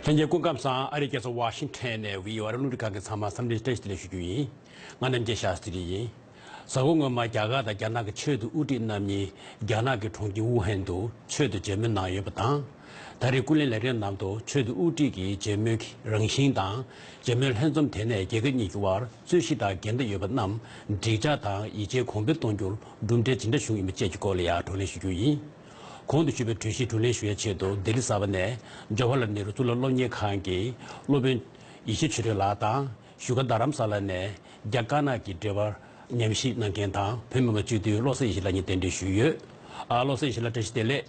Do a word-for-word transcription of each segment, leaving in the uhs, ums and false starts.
ལྷན་རྒྱས་སྐུ་ཁམས་བཟང་། ཨ་རིའི་རྒྱལ་ས་ཝ་ཤིང་ཊོན་ནས་བྷི་ཨོ་ཨེ་རླུང་འཕྲིན་ཁང་གི་ཚང་མ་འཚམས་འདྲི་བཀྲ་ཤིས་བདེ་ལེགས་ཞུ་རྒྱུ་ཡིན། ང་རྣམ་རྒྱལ་ཤཱ་སྟྲི་ཡིན། གཟའ་འཁོར་སྔོན་མ་རྒྱ་གར་དང་རྒྱ་ནག་གི་ཆོས་དང་དབུ་ཁྲིད་རྣམ་གཉིས་རྒྱ་ནག་གི་གྲོང་ཁྱེར་ཝུ་ཧན་དུ་ཆོས་དང་མཇལ་མོལ་གནང་ཡོད་པ་དང་། ད་རེས་སྐུ་ལས་ལས་རིམ་ནང་དུ་ཆོས་དང་དབུ་ཁྲིད་ཀྱི་མཇལ་མོལ་གྱི་རང་བཞིན་དང་། མཇལ་མོལ་ལྷན་འཛོམས་དེ་ནས་རྒྱལ་ཁབ་གཉིས་ཀྱི་དབར་རྩོད་གཞི་དང་འགལ་ཟླ་ཡོད་པ་རྣམས་འགྲིག་འཇགས་དང་ཡིད་ཆེས་གོང་འཕེལ་གཏོང་རྒྱུར་གྲུབ་འབྲས་ཇི་འདྲ་བྱུང་ཡོད་མེད་བཅས་ཀྱི་སྐོར་ལ་ཡང་བགྲོ་གླེང་ཞུ་རྒྱུ་ཡིན། གོང་དུ་ཞུས་པའི་གྲོས་གཞིའི་བགྲོ་གླེང་ཞུ་ཡ་ཆེད་དུ་ལྡི་ལི་གསར་པ་ནས་ཇོ་ཧར་ལལ་ནེ་རུ་གཙུག་ལག་སློབ་གཉེར་ཁང་གི་སློབ་དཔོན་ཡེ་ཤེས་ཆོས་སྒྲོན་ལགས་དང་། བཞུགས་སྒར་རྡ་རམ་ས་ལ་ནས་རྒྱ་དཀར་ནག་གི་འབྲེལ་བར་ཉམས་ཞིབ་གནང་མཁན་དང་བོད་མི་མང་སྤྱི་འཐུས་བློ་བཟང་ཡེ་ཤེས་ལགས་གཉིས་གདན་འདྲེན་ཞུས་ཡོད། ཨ། བློ་བཟང་ཡེ་ཤེས་ལགས་བཀྲ་ཤིས་བདེ་ལེགས།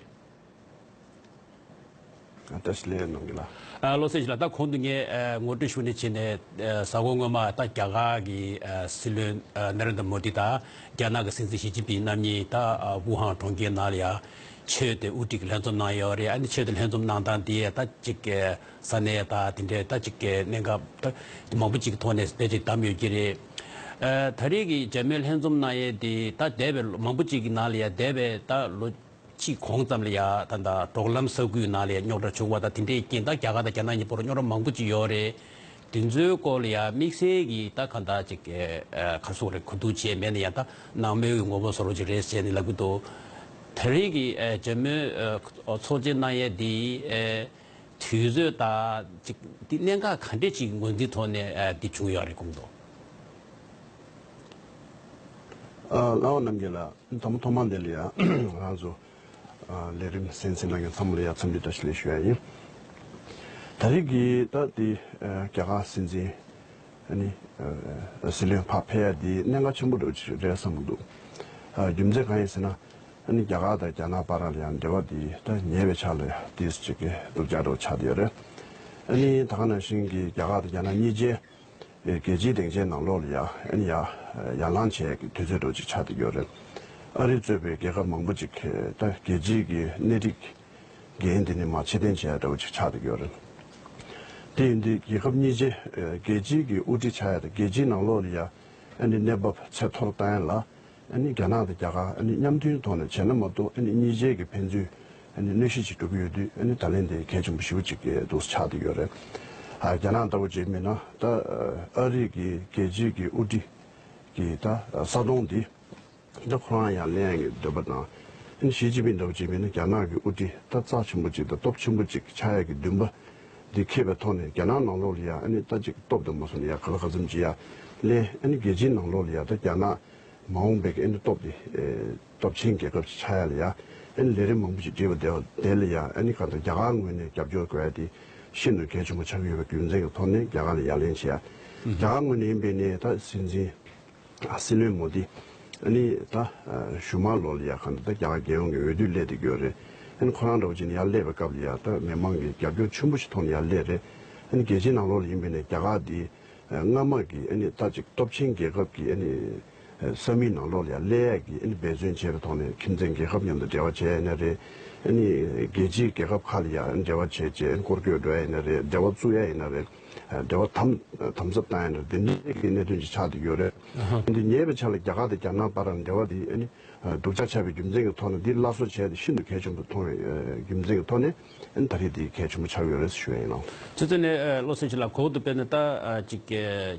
བཀྲ་ཤིས་བདེ་ལེགས་གནང་གི་ལགས། ཨ། བློ་བཟང་ཡེ་ཤེས་ལགས། ད་གོང་དུ་ངས་ཨ་ངོ་སྤྲོད་ཞུ་ནས་བྱས་ནས། ཨ། གཟའ་འཁོར་སྔོན་མ་ད་རྒྱ་གར་གྱི་ཨ་སྲིད་བློན་ཨ་ན་རེན་དྲ་མོ་དི་དང་རྒྱ་ནག་གི་སྲིད་འཛིན་ཞི་ཅིན་ཕིང་རྣམ་གཉིས་ད་ཨ་ཝུ་ཧན་གྲོང་ཁྱེར་ནང་ལ་ཡ་ཆོས་དང་དབུ་ཁྲིད་ཀྱི་ལྷན་འཛོམས་གནང་ཡོད་རེད། ཨ་ནི་ཆོས་དང་ལྷན་འཛོམས་གནང་སྟངས་དེ་ད་ཅིག་ཨ་ས་གནས་ད་དེ་འདྲའི་ད་ཅིག་གནད་འགག་ད་མང་པོ་ཅིག་ཐོག་ནས་དེ་ཅིག་བདམས་ཡོད་ཀྱི་རེད། ཨ། ད་རེས་ཀྱི་མཇལ་མོལ་ལྷན་འཛོམས་གནང་ཡས་དེ་ད་འདས་པའི་མང་པོ་ཅིག་གི་ནང་ལ་ཡ་འདས་པའི་ད་ལོ་གཅིག་གོང་ཙམ་ལ་ཡ་ད་ད་འབྲོག་ལམ་ས་ཁུལ་ནང་ལ་ཡ་རྙོག་དྲ་བྱུང་བ་དང་། དེ་འདྲའི་རྐྱེན་ད་རྒྱ་གར་དང་རྒྱ་ནག་གཉིས་བར་རྙོག་དྲ་མང་པོ་ཅིག་ཡོད་རེད། དེ་ཚོའི་སྐོར་ལ་ཡ་དམིགས་བསལ་གྱི་ད་གང་ལྟར་ཅིག་ཨ་ག་རེ་ཟེར་དགོས་རེད། གོ་བསྡུར་བྱས་མེད་ན་ཡང་ད་ནང་མོལ་གྱི་ངོ་བོ་བཟོ་འདྲ་ཅིག་རེད་ཟེར་ནས་ལབ་ཀྱི་འདུག། ད་རེས་ཀྱི་ཨ་མཇལ་མོལ་ཨ་ཚོགས་ཆེན་གནང་ཡས་འདི་ཨ་དུས་ཚོད་དང་ཅིག་འདི་གནད་འགག་ག་འདྲས་ཅིག་ངོས་འཛིན་ཐོག་ནས་ཨ་འདི་བྱུང་ཡོད་རེད་དགོངས་འདུག། ཨ། ལགས་འོ་རྣམ་རྒྱལ་ལགས། དང་པོ་ཐོག་མ་འདི་ལ་ཡ་ང་ཚོ་ཨ་ལས་རིམ་གསན་གཟིགས་གནང་མཁན་ཚང་མ་ལ་ཡ་འཚམས་འདྲི་བཀྲ་ཤིས་བདེ་ལེགས་ཞུ་ཡ་ཡིན། ད་རེས་ཀྱི་ད་འདི་ཨ་རྒྱ་གར་སྲིད་འཛིན་ཨ་ནི་ཨ་སྲིད་བློན་ཕར་ཕེབས་ཡ་འདི་གནད་འགག་ཆེན་པོ་འདྲ་བོ་ཅིག་རེད་བསམ་གྱི་འདུག། ཨ་རྒྱུ་མཚན་གང་ཡིན་ཟེར་ན། ཨ་ནི་རྒྱ་གར་དང་རྒྱ་ནག་བར་ལ་ཡང་འབྲེལ་བ་འདི་ད་ཉེ་བའི་ཆར་ལ་ཡང་ཏོག་ཙམ་ཅིག་གི་སྡུག་ཅག་འདྲ་བོ་ཆགས་བསྡད་ཡོད་རེད། ཨ་ནི་ད་ག་ནང་བཞིན་གྱི་རྒྱ་གར་དང་རྒྱ་ནག་གཉིས་ཆའི་རྒྱལ་སྤྱིའི་སྡིངས་ཆའི་ནང་ལོགས་ལ་ཡང་ཨ་ནི་ཡང་ཡར་ལངས་བྱས་ཀྱི་དུས་ཚོད་འདྲ་བོ་ཅིག་ཆགས་བསྡད་ཡོད་རེད། ཨ་རི་གཙོས་པའི་རྒྱལ་ཁབ་མང་པོ་ཅིག་གིས་ད་རྒྱལ་སྤྱིའི་གི་སྣེ་ཁྲིད་འགན་འདི་ནི་མར་ཕྱིར་འཐེན་བྱས་འདྲ་བོ་ཅིག་ཆགས་བསྡད་ཡོད་རེད། དེ་ཡིན་དུས་རྒྱལ་ཁབ་གཉིས་ཆའི་རྒྱལ་སྤྱིའི་གི་དབུ་ཁྲིད་ཆགས་ཡ་དང་རྒྱལ་སྤྱིའི་ནང་ལོགས་ལ་ཡང་ཨ་ནི་གནས་བབ་ཚད་མཐོར་བཏང་ཡ་ལ། ཨ་ནི་རྒྱ་ནག་དང་རྒྱ་གར་ཨ་ནི་མཉམ་མཐུན་ཐོག་ནས་བྱས་ན་མ་གཏོགས་ཨ་ནི་གཉིས་ཆའི་གི་ཕན་ཚུན་ཨ་ནི་གནོད་གཞི་ཅིག་འགྲོ་གི་ཡོད་དུས། ཨ་ནི་ད་ལན་དེ་གལ་ཆེན་པོ་ཞེ་པོ་ཅིག་འདུག་ཆགས་བསྡད་ཡོད་རེད། ཨ་རྒྱ་ནག་ལྟ་བུ་ཅིག་མིན་ན་ད་ཨ་རི་གི་རྒྱལ་སྤྱིའི་གི་དབུ་ཁྲིད་ཀྱི་ད་ས་དོང་འདི་ད་ཁོ་རང་ཡང་ལེན་ཡ་གི་འདོད་པ་དང་། ཨ་ནི་ཞི་ཅིན་ཕིང་ལྟ་བུ་ཅིག་མིན་ན་རྒྱ་ནག་གི་དབུ་ཁྲིད་ད་རྩ་ཆེན་པོ་ཅིག་དང་སྟོབས་ཆེན་པོ་ཅིག་ཆགས་ཡ་གི་འདུན་པ་འདི་འཁྱེར་བའི་ཐོག་ནས་རྒྱ་ནག་ནང་ལོགས་ལ་ཡང་ཨ་ནི་ད་ཅིག་སྟོབས་དང་མ་སོང་ན་ཡང་ག་ལ་ག་ཙམ་ཅིག་ཡང་ལེན། ཨ་ནི་རྒྱལ་སྤྱིའི་ནང་ལོགས་ལ་ཡང་ད་རྒྱ་ནག་མ་འོངས་པའི་ཨ་ནི་སྟོབས་དེ་ཨེ་སྟོབས་ཆེན་རྒྱལ་ཁབ་ཅིག་ཆགས་ཡ་ལ་ཡ་ཨ་ནི་ལས་རིམ་མང་པོ་ཞིག་བསྒྲིགས་པ་དེ་དེ་ལ་ཡ་ཨ་ནི་གང་ལྟར་རྒྱ་གར་ངོས་ནས་རྒྱབ་སྐྱོར་དགོས་ཡ་དེ་ཤིན་ཏུ་གལ་ཆེན་པོ་ཆགས་ཀྱི་ཡོད་པའི་རྒྱུ་མཚན་གྱི་ཐོག་ནས་རྒྱ་གར་ལ་ཡ་ལན་བྱེད་ཡ། རྒྱ་གར་ངོས་ནས་ཡིན་པའི་ནས་ད་སྲིད་འཛིན་ཨ་སྲིད་བློན་མོ་དི་ཨ་ནི་ད་ཨ་ཞུ་མ་ལོ་ལ་ཡ་གང་ལྟར་ད་རྒྱ་གར་རྒྱལ་ཡོངས་ཀྱི་འོས་བསྡུ་སླེབས་བསྡད་ཀྱི་ཡོད་རེད། ཨ་ནི་ཁོ་རང་འདྲ་བོ་ཅིག་ནས་ཡར་སླེབས་པའི་སྐབས་ལ་ཡ་ད་མི་མང་གི་རྒྱབ་སྐྱོར་ཆེན་པོ་ཞིག་ཐོག་ནས་ཡར་སླེབས་རེད། ཨ་ནི་རྒྱལ་སྤྱིའི་ནང་ལོགས་ལ་ཡིན་པའི་ནས་རྒྱ་གར་དེ། སྔ་མ་གི་ཨ་ནི་ད་ཅིག་སྟོབས་ཆེན་རྒྱལ་ཁབ་ཀྱི་ཨ་ནི་ས་མིག་ནང་ལོགས་ལ་ཡང་སླེབས་ཡ་གི་ཨ་ནི་འབད་བརྩོན་བྱས་པའི་ཐོག་ནས་ཁྱིམ་མཚེས་རྒྱལ་ཁབ་མཉམ་དུ་འབྲེལ་བ་བྱས་ཡིན་ན་རེད། ཨ་ནི་རྒྱལ་སྤྱིའི་རྒྱལ་ཁབ་ཁག་ལ་ཡང་འབྲེལ་བ་བྱས་བྱས་སྐོར་སྐྱོད་འགྲོ་ཡ་ཡིན་ན་རེད། འབྲེལ་བ་བཙུགས་ཡ་ཡིན་ན་རེད། འབྲེལ་བ་དམ་དམ་ཟབ་བཏང་ཡ་ཡིན་ན་རེད། འདི་འདྲའི་གི་གནད་དོན་ཅིག་ཆགས་བསྡད་ཡོད་རེད། ཨ་ཧ། འདི་ཉེ་བའི་ཆར་ལ་རྒྱ་གར་དང་རྒྱ་ནག་བར་ལ་འབྲེལ་བ་འདི་ཨ་ནི་སྡུག་ཅག་ཆགས་པའི་རྒྱུ་མཚན་གྱི་ཐོག་ནས་འདི་སླར་གསོ་བྱས་ཏེ་ཤིན་ཏུ་གལ་ཆེན་པོ་མཐོང་བའི་རྒྱུ་མཚན་གྱི་ཐོག་ནས། ཨ་ནི་ད་རེས་འདི་གལ་ཆེན་པོ་ཆགས་ཡོད་རེད་ཞུ་ཡ་ཡིན་ནོ། ཚེ་ཚེ་ནས་ཨ་བློ་སེང་ལགས། གོང་དུ་དཔེར་ན་ད་ཨ་ཅིག་ཨ་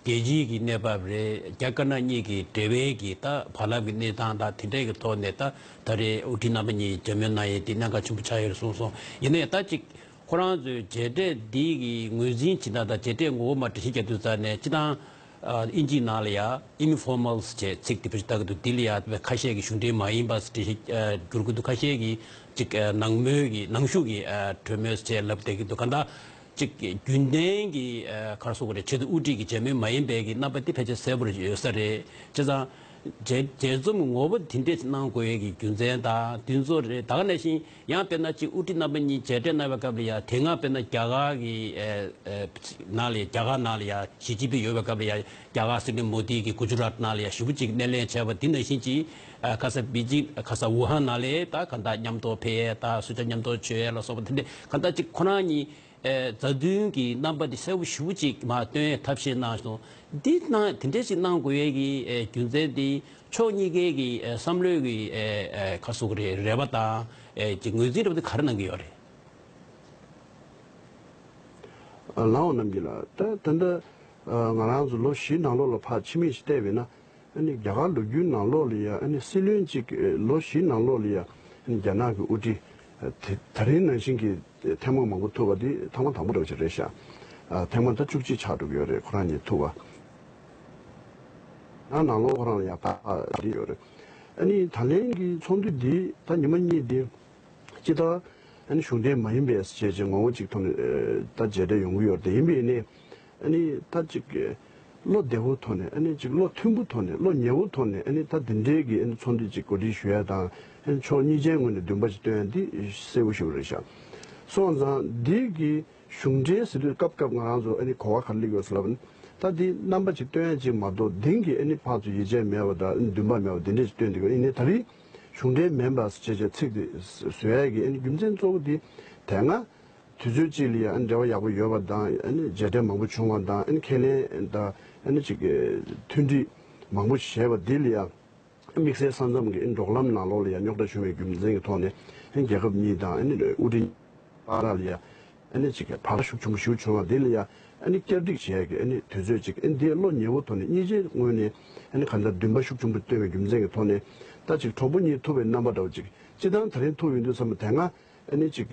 རྒྱལ་སྤྱིའི་གི་གནས་བབ་རེད། རྒྱ་དཀར་ནག་གཉིས་ཀྱི་འབྲེལ་བའི་གི་ད་བར་ལམ་གྱི་གནས་སྟངས་དང་དེ་འདྲའི་གི་ཐོག་ནས་ད་ད་རེས་དབུ་ཁྲིད་རྣམ་པ་གཉིས་མཇལ་མོལ་གནང་ཡས་དེ་གནད་འགག་ཆེན་པོ་ཆགས་ཡོད་རེད་གསུངས་སོང་། ཡིན་ན་ཡང་ད་ཅིག་ཁོ་རང་ཚོའི་མཇལ་འཕྲད་འདི་གི་ངོས་འཛིན་བྱེད་སྟངས་དང་མཇལ་འཕྲད་ངོ་བོ་མར་འགྲེལ་བཤད་རྒྱག་དུས་ཙང་ནས་སྤྱིར་བཏང་ཨ་དབྱིན་ཇིའི་ནང་ལ་ཡ་ཨིན་ཕོར་མལ་ཟེར་ཚིག་དེ་བེད་སྤྱོད་བཏང་གི་འདུག། འདི་ལ་ཡ་ཁ་ཤས་ཀྱིས་གཞུང་འབྲེལ་མ་ཡིན་པ་ཟེར་འགྲེལ་བཤད་ཨ་བསྒྱུར་གྱི་འདུག། ཁ་ཤས་ཀྱིས་ཅིག་ཨ་ནང་མོལ་གྱི་ནང་ཞུགས་ཀྱི་ཨ་གྲོས་མོལ་ཟེར་ལབ་བསྡད་ཀྱི་འདུག། གང་ལྟར། གཅིག་རྒྱུན་ལྡན་གྱི་ཨ་ག་རེ་ཟེར་དགོས་རེད། ཆེས་མཐོའི་དབུ་ཁྲིད་ཀྱི་མཇལ་མོལ་མ་ཡིན་པའི་གི་རྣམ་པ་དེ་ཕལ་ཆེར་གསལ་པོ་རེ་ཡོད་ས་རེད། བྱས་ཙང་མཇལ་མཇལ་འཛོམས་ངོ་བོ་དེ་འདྲས་གནང་དགོས་ཡས་ཀྱི་རྒྱུ་མཚན་དང་དེ་ཚོ་རེད། ད་ག་ནང་བཞིན་ཡང་དཔེར་ན་གཅིག་དབུ་ཁྲིད་རྣམ་པ་གཉིས་མཇལ་འཕྲད་གནང་བའི་སྐབས་ལ་ཡ་དེ་སྔ་དཔེར་ན་རྒྱ་གར་གྱི་ཨ་ཨ་ནང་ལ་རྒྱ་གར་ནང་ལ་ཡ་ཞི་ཅིན་ཕིང་ཡོད་པའི་སྐབས་ལ་ཡ་རྒྱ་གར་སྲིད་བློན་མོ་དི་གིས་གུ་ཇུ་རཱཏ་ནང་ལ་ཡ་ཞེ་པོ་ཅིག་སྣེ་ལེན་བྱས་པ་དེ་ནང་བཞིན་གྱི་ཨ་ཁ་ས་པེ་ཅིང་ཁ་ས་ཝུ་ཧན་ནང་ལ་ད་གང་ལྟར་མཉམ་དུ་ཕེབས་ཡས་དང་གསོལ་ཇ་མཉམ་དུ་མཆོད་ཡས་ལ་སོགས་པ་དེ་འདྲས་གང་ལྟར་གཅིག་ཁོ་རང་གཉིས། ཨེ། མཛའ་མཐུན་གྱི་རྣམ་པ་འདི་གསལ་པོ་ཞེ་པོ་ཅིག་མར་སྟོན་ཡས་ཐབས་ཤེས་གནང་སོང་། འདི་གནང་དེ་འདྲ་ཞིག་གནང་དགོས་ཡས་ཀྱི་ཨེ་རྒྱུ་མཚན་འདི་ཕྱོགས་གཉིས་ཀའི་གི་ཨེ་བསམ་བློའི་གི་ཨེ་ཨེ་ག་རེ་ཟེར་དགོས་རེད། རེ་བ་དང་ཨེ་ཀྱི་ངོས་འཛིན་འདྲ་པོ་འདི་ག་རེ་གནང་གི་ཡོད་རེད། ལའོ་རྣམ་རྒྱལ་ལགས། ད་ད་ལྟ་ང་རང་ཚོ་ལོ་བཞི་ནང་ལོགས་ལ་ཕར་ཕྱི་མིག་ཅིག་བལྟས་པས་ན། ཨ་ནི་རྒྱ་གར་ལོ་རྒྱུས་ནང་ལོགས་ལ་ཡ་ཨ་ནི་སྲིད་བློན་གཅིག་ལོ་བཞི་ནང་ལོགས་ལ་ཡ་ཨ་ནི་རྒྱ་ནག་གི་དབུ་ཁྲིད་དེ་ད་རིང་ནང་བཞིན་གྱི་ཐེངས་མ་མང་པོ་ཐུག་པ་འདི་ཐེངས་མ་དང་པོ་འདྲ་བོ་ཅིག་རེད་ཤག་ཨ་ཐེངས་མ་ད་བཅུ་གཅིག་ཆགས་འགྲོ་གི་ཡོད་རེད། ཁོ་རང་གཉིས་ཐུག་པ། ཨ་ནང་ལོགས་ཁོ་རང་ལ་ཡ་ད་རེད་ཡོད་རེད། ཨ་ནི་ད་ལན་གྱི་ཚོགས་འདུ་འདི་ད་ཉི་མ་གཉིས་འདི་སྤྱི་བཏང་ཨ་ནི་གཞུང་འབྲེལ་མ་ཡིན་པའི་བྱས་རྗེས་ངོ་བོ་གཅིག་ཐོག་ནས་ད་མཇལ་འཕྲད་ཡོང་གི་ཡོད་རེད། དེ་ཡིན་པ་ཡིན་ནའི་ཨ་ནི་ད་ཅིག་བློ་བདེ་བོ་ཐོག་ནས་ཨ་ནི་ཅིག་བློ་མཐུན་པོ་ཐོག་ནས་བློ་ཉེ་བོ་ཐོག་ནས་ཨ་ནི་ད་འདི་འདྲའི་གི་ཨ་ནི་ཚོགས་འདུ་ཅིག་གོ་སྒྲིག་ཞུ་ཡ་དང་ཨ་ནི་ཕྱོགས་གཉིས་ཆའི་ངོས་ནས་འདུན་པ་ཞིག་སྟོན་ཡ་འདི་གསལ་བོ་ཞིག་རེད་ཤག་སོང་ཙང་འདི་གི་གཞུང་འབྲེལ་ཟེར་དུས་སྐབས་སྐབས་ང་རང་ཚོ་ཨ་ནི་གོ་བ་ག་རེ་སླེབས་ཡོད་ཟེར་ལབ་ན། ད་འདི་རྣམ་པ་ཅིག་སྟོན་ཡ་ཅིག་མ་གཏོགས་འདིང་གི་ཨ་ནི་ཕར་ཚུར་ཡིད་ཆེས་མེད་པ་དང་ཨ་ནི་འདུན་པ་མེད་པ་འདི་འདྲས་ཅིག་སྟོན་འདུག་ཡིན་ནའི་ད་རེས་གཞུང་འབྲེལ་མིན་པ་ཟེར་བྱས་བྱས་ཚིག་དེ་བཟོ་ཡ་གི་ཨ་ནི་རྒྱུ་མཚན་གཙོ་བོ་དེ་དེ་སྔ་དུས་ཚོད་ཅིག་ལ་ཡ་ཨ་ནི་འབྲེལ་བ་ཡག་པོ་ཡོད་པ་དང་ཨ་ནི་མཇལ་འཕྲད་མང་པོ་བྱུང་བ་དང་ཨ་ནི་ཁས་ལེན་དང་ཨ་ནི་ཅིག་མཐུན་སྒྲིག་མང་པོ་བྱས་པ་འདི་ལ་ཡ། དམིགས་བསལ་ས་མཚམས་ཀྱི་འབྲོག་ལམ་ནང་ལོགས་ལ་ཡང་རྙོག་དྲ་བྱུང་བའི་རྒྱུ་མཚན་གྱི་ཐོག་ནས་རྒྱལ་ཁབ་གཉིས་དང་དབུ་ཁྲིད་བར་ལ་ཡང་ཅིག་བར་ཐག་ཤུགས་ཆེན་པོ་ཞིག་བྱུང་བ་འདི་ལ་ཡང་བསྐྱར་སྒྲིག་བྱེད་ཡག་གི་དུས་ཚོད་ཅིག་འདི་བློ་ཉེ་བོ་ཐོག་ནས་གཉིས་ཆའི་ངོས་ནས་གང་ལྟར་འདུན་པ་ཤུགས་ཆེན་པོ་བཏོན་པའི་རྒྱུ་མཚན་གྱི་ཐོག་ནས་ད་ཅིག་གྲོགས་པོ་གཉིས་ཐུག་པའི་རྣམ་པ་འདྲ་བོ་ཅིག་སྤྱིར་བཏང་ད་རིང་ཐུག་ཡོང་དུས་ཙམ་པ་དེ་སྔ་ཅིག་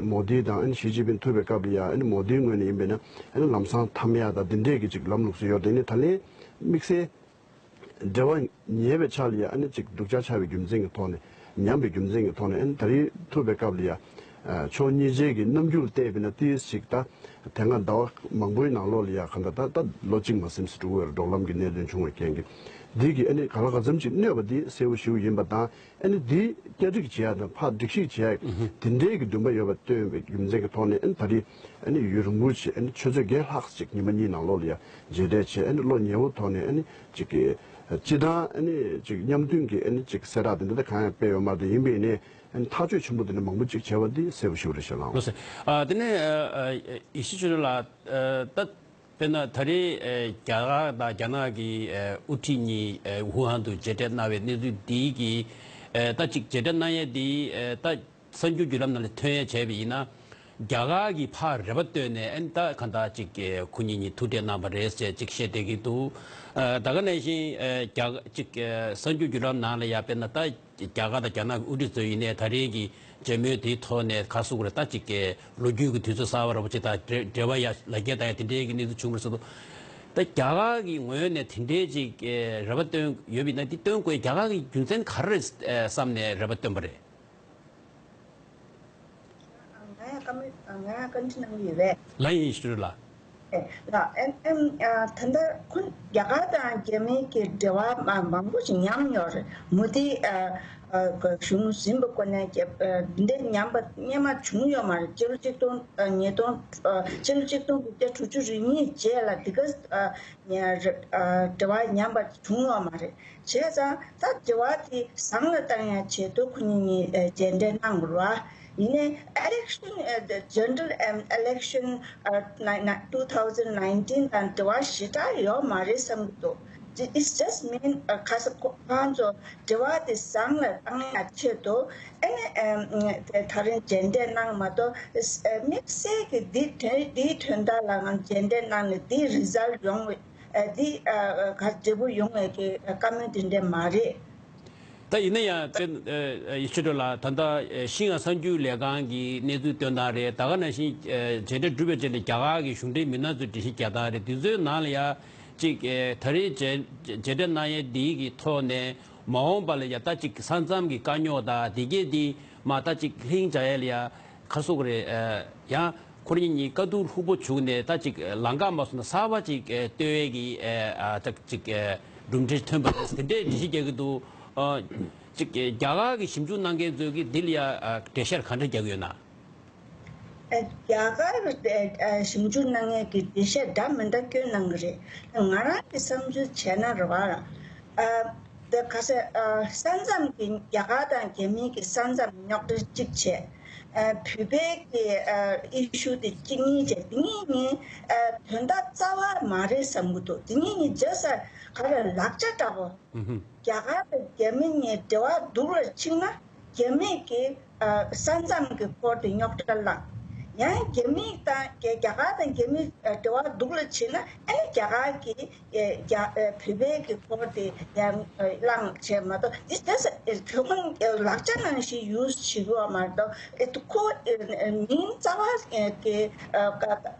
མོ་དི་དང་ཞི་ཅིན་ཕིན་ཐུག་པའི་སྐབས་ལ་ཡང་མོ་དིའི་ངོས་ནས་ཡིན་པས་ན་ལམ་སང་འཐམ་ཡག་དང་འདི་འདྲས་ཀྱི་ཅིག་ལམ་ལུགས་སུ་ཡོད་དེ་ནི་ད་ལན་དམིགས་བསལ། འབྲེལ་བ་ཉེ་བའི་ཆ་ལ་ཡང་ཨ་ནི་ཅིག་སྡུག་ཅག་ཆགས་པའི་རྒྱུ་མཚན་གྱི་ཐོག་ནས་ཉམས་པའི་རྒྱུ་མཚན་གྱི་ཐོག་ནས་ཨ་ནི་ད་རེས་ཐུག་པའི་སྐབས་ལ་ཡང་ཕྱོགས་གཉིས་ཆའི་གི་རྣམ་འགྱུར་བལྟས་པས་ན་ཏིས་ཞིག་ད་དེ་སྔ་ཟླ་བ་མང་པོའི་ནང་ལོགས་ལ་ཡང་གང་ལྟར་ད་ད་ལོ་གཅིག་མ་ཟིན་ཙམ་འགྲོ་གི་ཡོད་རེད། འབྲོག་ལམ་གྱི་གནད་དོན་བྱུང་བའི་རྐྱེན་གྱིས་འདི་གི་ཨ་ནི་ག་ལ་ག་ཙམ་ཅིག་གནོད་པ་འདི་གསལ་པོ་ཞེ་པོ་ཡིན་པ་དང་། ཨ་ནི་འདི་བསྐྱར་སྒྲིག་བྱེད་ཡག་དང་ཕར་སྒྲིག་གཞི་བྱེད་ཡག་དེ་འདྲའི་གི་འདུན་པ་ཡོད་པ་སྟོན་པའི་རྒྱུ་མཚན་གྱི་ཐོག་ནས་ཨ་ནི་ད་རེས་ཨ་ནི་ཡུན་རིང་པོ་ཞིག་ཨ་ནི་ཆུ་ཚོད་བརྒྱད་ལྷག་ཅིག་ཉི་མ་གཉིས་ནང་ལོགས་ལ་ཡང་མཇལ་འཕྲད་བྱས་ཨ་ནི་བློ་ཉེ་བོ་ཐོག་ནས་ཨ་ནི་ཅིག་གི་སྤྱི་བཏང་ཨ་ནི་ཅིག་མཉམ་མཐུན་གྱི་ཨ་ནི་ཅིག་གསལ་བསྒྲགས་དེ་འདྲ་ད་གང་ཡང་སྤེལ་ཡོད་མ་རེད། ཡིན་པས་ནས་ཨ་ནི་ཐག་གཅོད་ཆེན་པོ་དེ་འདྲ་མང་པོ་ཅིག་བྱས་པ་འདི་གསལ་པོ་ཞེ་པོ་རེད་ཤག་ལགས། ལགས་སོ། ཨ་དེ་ནས་ཨ་ཨ་ཡེ་ཤེས་ཆོས་སྒྲོན་ལགས། ཨ་ད། དཔེར་ན་ད་རེས་ཨེ་རྒྱ་གར་དང་རྒྱ་ནག་གི་ཨེ་དབུ་ཁྲིད་གཉིས་ཨེ་ཝུ་ཧན་དུ་མཇལ་འཕྲད་གནང་བའི་གནས་ཚུལ་འདི་གི་ཨེ་ད་ཅིག་མཇལ་འཕྲད་གནང་ཡས་འདི་ཨེ་ད་གསར་འགྱུར་བརྒྱུད་ལམ་ནང་ལ་ཐོན་ཡས་བྱས་པ་ཡིན་ན། རྒྱ་གར་གྱིས་ཕར་རེ་བ་བཏོན་ནས་ཨེ་ད་གང་ལྟར་ཅིག་ཨེ་ཁོ་གཉིས་གཉིས་ཐུག་འཕྲད་གནང་བ་རེད་ཟེར་ཅིག་བཤད་བསྡད་ཀྱི་འདུག་ཨེ་ད་ག་ནང་བཞིན་ཨེ་རྒྱ་ཅིག་ཨེ་གསར་འགྱུར་བརྒྱུད་ལམ་ནང་ལ་ཡ་དཔེར་ན་ད། རྒྱ་གར་དང་རྒྱ་ནག་གི་དབུ་ཁྲིད་ཚོ་ཡིན་ནའི་ད་རེས་ཀྱི་མཇལ་མོལ་དེའི་ཐོག་ནས་ག་རེ་ཟེར་དགོས་རེད། ད་ཅིག་གི་ལོ་རྒྱུས་ཀྱི་དུས་ཚོད་གསར་པ་འདྲ་པོ་ཅིག་དང་འབྲེལ་འབྲེལ་བ་ཡ་ལ་རྒྱ་དང་ཡ་དེ་འདྲའི་གི་གནས་ཚུལ་བྱུང་བ་རེད་ཟེར་འདུག་ད་རྒྱ་གར་གྱི་ངོས་ནས་དེ་འདྲའི་ཅིག་གི་རེ་བ་བཏོན་ཡོད་པ་ཡིན་ན་འདི་བཏོན་དགོས་རྒྱ་གར་གྱི་རྒྱུ་མཚན་ག་རེ་རེད་བསམ་ནས་རེ་བ་བཏོན་པ་རེད། ང་ཡང་བཀའ་མོལ་ང་ཡང་བཀའ་འདྲི་གནང་གི་ཡོད་པས། ལགས་ཡིན་ཞུ་རོགས་ལ། ལགས་ཨེམ་ཨེམ་ཨ་ད་ལྟ་ཁོ་རྒྱ་གར་དང་རྒྱ་མིའི་གི་འབྲེལ་བ་མ་མང་པོ་ཞིག་ཉམས་ཡོད་རེད། མོ་དི་ཨ་ཨ་གཞུང་ཟིན་པའི་སྐོར་ནས་རྒྱ་ཨ་འདི་འདྲའི་ཉམས་པ་སྔོན་མ་བྱུང་ཡོད་མ་རེད། ཕྱི་ལོ་ཆིག་སྟོང་ཨ་ཉིས་སྟོང་ཨ་ཕྱི་ལོ་ཆིག་སྟོང་དགུ་བརྒྱ་དྲུག་ཅུ་རེ་གཉིས་རྗེས་ལ་འདི་ག་ཨ་ཉ་རེ་ཨ་འབྲེལ་བ་ཉམས་པ་བྱུང་ཡོད་མ་རེད། བྱས་ཙང་ད་འབྲེལ་བ་དེ་བཟང་ལ་བཏང་ཡ་ཆེད་དུ་ཁོ་གཉིས་གཉིས་ཨ་མཇལ་འཕྲད་གནང་དགོས་རེད་བ། ཡིན་ནའི་election ཨ་the general um, election ཨ་ནི་ནི་two thousand nineteen དང་འབྲེལ་བ་ཞེ་དྲག་ཡོད་མ་རེད་བསམ་གྱི་འདུག It's just mean ཨ་ཁ་ས་ཁོ་ཁོང་ཚོ་འབྲེལ་བ་དེ་བཟང་ལ་བཏང་ཡ་ཆེད་དུ་ཨ་ནི་ཨ་དེ་ད་རིང་མཇལ་འཕྲད་གནང་མ་གཏོགས་ཨ་དམིགས་བསལ་གྱི་འདི་དོན་འདིའི་དོན་དག་ལ་ང་མཇལ་འཕྲད་གནང་ནས་འདི་result ཡོང་བའི་ཨ་འདི་ཨ་ག་འབྲས་བུ་ཡོང་བའི་གི་བཀའ་མོལ་དེ་འདྲ་མ་རེད། ད་ཡིན་ན་ཡང་དཔེ་ཨ་ཡེ་ཤེས་སྒྲོལ་ལགས། ད་ལྟ་ཨ་ཤིན་ཡང་གསར་འགྱུར་ལས་ཁང་གི་གནས་ཚུལ་སྟོན་སྟངས་རེད། ད་ག་ནང་བཞིན་ཨ་མཇལ་འཕྲད་གྲུབ་པའི་རྗེས་ལ་རྒྱ་གར་གྱི་གཞུང་འབྲེལ་མི་སྣ་ཚོས་འགྲེལ་བཤད་རྒྱག་སྟངས་རེད། དེ་ཚོའི་ནང་ལ་ཡང་ཅིག་ཨ་ད་རེས་མཇལ་མཇལ་འཕྲད་གནང་ཡས་འདི་གི་ཐོག་ནས་མ་འོངས་པ་ལ་ཡང་ད་ཅིག་ས་མཚམས་ཀྱི་དཀའ་རྙོག་དང་དེ་གས་འདི་མ་ད་ཅིག་ལྷིང་འཇགས་ཡས་ལ་ཡང་། ག་རེ་ཟེར་དགོས་རེད། ཨ་ཡང་ཁོ་རང་གཉིས་བཀའ་བསྡུར་ལྷུག་པོ་བྱུང་ནས་ད་ཅིག་ལམ་ཁ་མ་སོང་ན་གསར་པ་ཅིག་ཨ་གཏོད་ཡས་ཀྱི་ཨ་ད་ཅིག་ཨ་གྲུབ་འབྲས་ཐོན་པ་རེད་དེ་འདྲའི་འགྲེལ་བཤད་རྒྱག་གི་འདུག་ཨ་ཅིག་ཨ་རྒྱ་གར་གྱི་ཞིབ་འཇུག་གནང་མཁན་ཚོས་ཀྱིས་འདི་ལ་ཡ་ཨ་འགྲེལ་བཤད་ག་འདྲ་རྒྱག་གི་ཡོད་ན། ཨ་རྒྱ་གར་ཨ་ཞིབ་འཇུག་གནང་མཁན་གྱིས་འགྲེལ་བཤད་འདྲ་མི་འདྲ་བསྐྱོན་གནང་གི་རེད། ང་རང་གི་བསམ་ཚུལ་བྱས་ན་རེད་བ། ཨ་ད་ག་ས་ཨ་ས་མཚམས་ཀྱི་རྒྱ་གར་དང་རྒྱ་མིའི་གི་ས་མཚམས་རྙོག་དྲ་གཅིག་བྱས། ཨ་བོད་པའི་གི་ཨ་ཨི་ཤུ་དེ་གཅིག་གཉིས་བྱས། དེ་གཉིས་གཉིས་ཨ་དོན་དག་རྩ་བ་མ་རེད་བསམ་གྱི་འདུག་དེ་གཉིས་གཉིས་just ག་རེ་ལག་ཆ་འདྲ་བོ། ཨུ་ཧུམ། རྒྱ་གར་དང་རྒྱ་མི་གཉིས་འབྲེལ་བ་སྡུག་རུ་ཕྱིན་ན་རྒྱ་མི་གི་ཨ་ས་མཚམས་ཀྱི་སྐོར་དེ་རྙོག་དྲ་བསླངས། ཡང་རྒྱ་མི་དང་རྒྱ་རྒྱ་གར་དང་རྒྱ་མི་འབྲེལ་བ་སྡུག་ལ་ཕྱིན་ན་ཨ་ནི་རྒྱ་གར་གྱི་རྒྱ་བོད་པའི་གི་སྐོར་དེ་ཡང་བླངས་བྱས་མ་གཏོགས་འདི་ལྟ་ས་བོད་ཁོང་ལག་ཆ་ནང་བཞིན་ཡུས་བྱེད་དགོས་མ་གཏོགས་ཁོ་མིང་རྩ་བ་གི་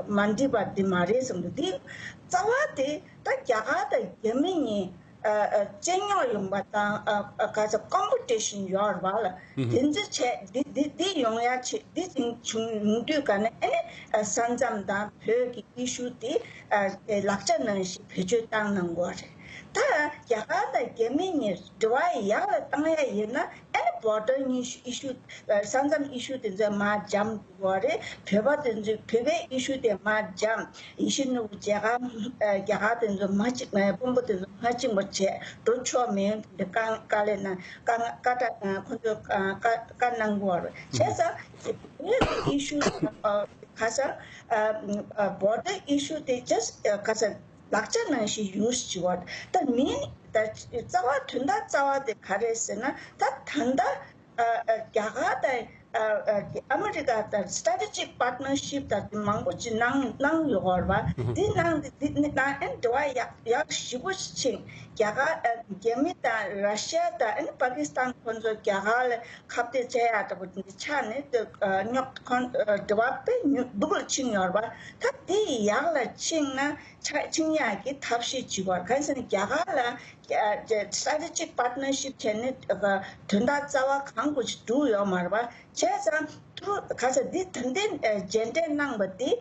མ་འགྲིག་པ་འདི་མ་རེད་བསམ་འདུག་འདི་རྩ་བ་དེ་ད་རྒྱ་གར་དང་རྒྱ་མི་གཉིས་ཨ་ཨ་སྤྱི་ཉོག་ཡོང་པ་དང་ཨ་ཨ་ག་ཚོད་ཀོམ་པི་ཊི་ཤན་ཡོད་རེད་བ་ལ། ཧུམ་ཧུམ། དེ་ཚོ་བྱས་འདི་འདི་འདི་ཡོང་ཡ་ཆེད་འདི་ཚིག་བྱུང་ཡོང་དུས་ག་ནས་ཨ་ནི་ཨ་ས་མཚམས་དང་བོད་ཀྱི་ཨི་ཤུ་དེ་ཨ་ཨ་ལག་ཆ་ནང་བཞིན་བེད་སྤྱོད་བཏང་གནང་དགོས་རེད། ད་རྒྱ་གར་དང་རྒྱ་མི་གཉིས་འབྲེལ་བ་ཡག་ལ་བཏང་ཡ་ཡིན་ན་ཨ་ནི་བོར་ཌར་གཉིས་ཨི་ཤུ་ཨ་ས་མཚམས་ཨི་ཤུ་དེ་ཚོ་མར་འཇམ་དགོས་རེད། བོད་པ་དེ་ཚོས་བོད་པའི་ཨི་ཤུ་དེ་མར་འཇམ། ཡིད་བཞིན་ནོར་བུ་མཇལ་ཁ་ཨ་རྒྱ་གར་དེ་ཚོ་མ་གཅིག་ཨ་དཔོན་པོ་དེ་ཚོ་མ་གཅིག་པ་བྱས་འགྲོ་ཆོག་མེད་དེ་བཀའ་དཀའ་ལས་གནང་བཀའ་བཀའ་ཁྲ་ཨ་ཁོ་ཚོས་ཨ་བཀའ་བཀའ་གནང་དགོས་རེད། བྱས་ཙང་བོད་ཀྱི་ཨི་ཤུ་དང་ཨ་ཁ་སང་ཨ་ཨ་བོར་ཌར་ཨི་ཤུ་དེ་ཇ་སི་ཨ་ཁ་སང་ལག་ཆ་ནང་བཞིན་ཡུས་བྱེད་པ་ད་མིན་ད་རྩ་བ་དོན་དག་རྩ་བ་དེ་ག་རེད་ཟེར་ན་ད་ད་ལྟ་ཨ་ཨ་རྒྱ་གར་དང་ཨ་ཨ་ཨ་མི་རི་ཀ་དང་སི་ཊེ་ཊི་ཇིག་པཱར་ཊི་ནར་ཤིབ་དང་དེ་མང་པོ་ཅིག་གནང་གནང་ཡོད་རེད་བ། ཨུ་ཧུ། དེ་གནང་དེ་དེ་ནི་གནང་ཨན་འབྲེལ་བ་ཡག་ཡག་ཞེ་པོ་ཅིག་ཕྱིན། རྒྱ་གར་ཨ་རྒྱ་མི་དང་ར་ཤི་ཡ་དང་ཨན་པ་ཀི་སི་ཐན་ཁོ་ཚོ་རྒྱ་གར་ལ་ཁ་གཏད་བྱེད་ཡག་འདྲ་པོ་དེ་འདྲ་ཆགས་ནས་དེ་ཨ་རྙོག་ཁོང་ཨ་འབྲེལ་བ་དཔེ་ཉུང་སྡུག་ལ་ཕྱིན་ཡོད་རེད་བ། ད་དེ་ཡག་ལ་ཕྱིན་ན། ཆ་ཆིང་ཡག་གི་ཐབས་ཤེས་བྱེད་དགོས། གང་ཟེར་ན་རྒྱ་གར་ལ་སི་ཊེ་ཊི་ཇིག་པཱར་ཊི་ནར་ཤིབ་བྱས་ནས་དོན་དག་རྩ་བ་གང་དགོས་ཅིག་འགྲུབ་ཡོད་མ་རེད་པ། བྱས་ཙང་ཐུ་ག་ས་འདི་ད་ལྟའི་མཇལ་འཕྲད་གནང་བ་འདི་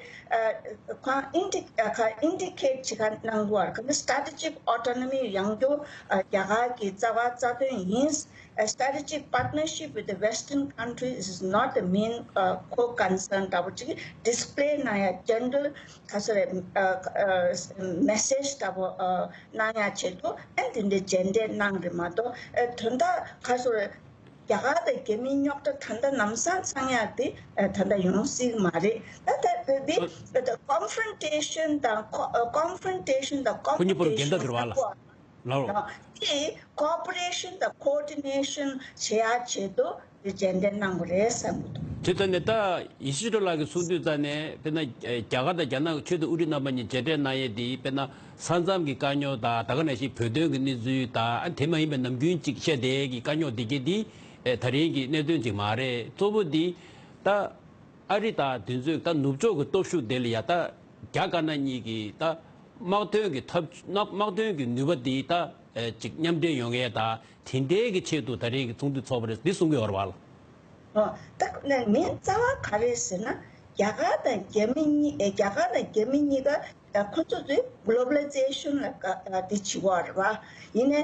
ཁོང་ཨིན་ཌི་ཁ་ཨིན་ཌི་ཀེ་ཊི་བྱེད་ག་གནང་དགོས་པ་རེད། ག་ནི་སི་ཊེ་ཊི་ཇིག་ཨོ་ཊོ་ནོ་མི་ཡོང་རྒྱུ་རྒྱ་གར་གྱི་རྩ་བ་རྩ་དོན་ཡིན། A strategic partnership with the Western countries is not the main uh, core concern. ད་བོ་ཅིག་ཌི་སི་པི་ལེ་གནང་ཡ་ཇེ་ནེ་རལ་ག་ཚོད་རེད། མེ་སེ་ཇི་ད་བོ་གནང་ཡ་ཆེད་དུ་ཨན་དེ་འདྲའི་མཇལ་འཕྲད་གནང་རེད་མ་གཏོགས་དོན་དག་ག་ཚོད་རེད། རྒྱ་གར་དང་རྒྱ་མིའི་རྙོག་དྲ་ད་ལྟ་ལམ་སང་ཚང་ཡ་དེ་ད་ལྟ་ཡོང་སྲིད་མ་རེད། ད་ད་དེ་confrontation དང་ཁོ་ཨ་confrontation དང་ཁོ་གཉིས་པོར་འགལ་ཟླ་competition འདུག་བ་ལ། ལགས་རོ། དེ་cooperation དང་coordination བྱེད་ཡ་ཆེད་དུ་དེ་མཇལ་འཕྲད་གནང་བ་རེད་བསམ་གྱི་འདུག་དེ་ལྟ་ནས་ད་ཡེ་ཤེས་སྒྲོལ་ལགས་ཀྱིས་གསུངས་དུས་ཙང་ནས་དཔེར་ན་རྒྱ་གར་དང་རྒྱ་ནག་གི་ཆེས་མཐོའི་དབུ་ཁྲིད་རྣམ་པ་གཉིས་མཇལ་འཕྲད་གནང་ཡས་དེ་དཔེར་ན་ས་མཚམས་ཀྱི་དཀའ་རྙོག་དང་ད་ག་ནང་བཞིན་བོད་དོན་གྱི་གནས་ཚུལ་དང་ཨ་དེ་མ་ཡིན་པའི་ནམ་རྒྱུན་གཅིག་བཤད་བསྡད་ཀྱི་དཀའ་རྙོག་དེ་གྱད་དེ་ད་རིང་གི་གནད་དོན་གཅིག་མ་རེད། གཙོ་བོ་དེ་ད། ཨ་རི་དང་དེ་ཚོས་ད་ནུབ་ཕྱོགས་ཀྱི་སྟོབས་ཤུགས་དེ་ལ་ཡ་ད་རྒྱ་དཀར་ནག་གཉིས་ཀྱིས་ད་དམག་དོན་གྱི་ཐབས་དམག་དམག་དོན་གྱི་ནུས་པ་དེ་ད་ཅིག་མཉམ་འབྲེལ་ཡོང་ཡས་ད་དེ་འདྲའི་གི་ཆེད་དུ་ད་རེས་ཀྱི་ཚོགས་འདུ་ཚོགས་པ་རེད་འདི་གསུང་གི་ཡོད་རེད་བ་ལ། ཨོ། ད་ནས་ངའི་རྩ་བ་ག་རེ་ཟེར་ན་རྒྱ་གར་དང་རྒྱ་མི་གཉིས་ཨེ་རྒྱ་གར་དང་རྒྱ་མི་གཉིས་ཀ་ཁོ་ཚོ་ཚོས་globalization ལ་དེ་བྱེད་ཀྱི་ཡོད་རེད་བ། ཡིན་ནའི་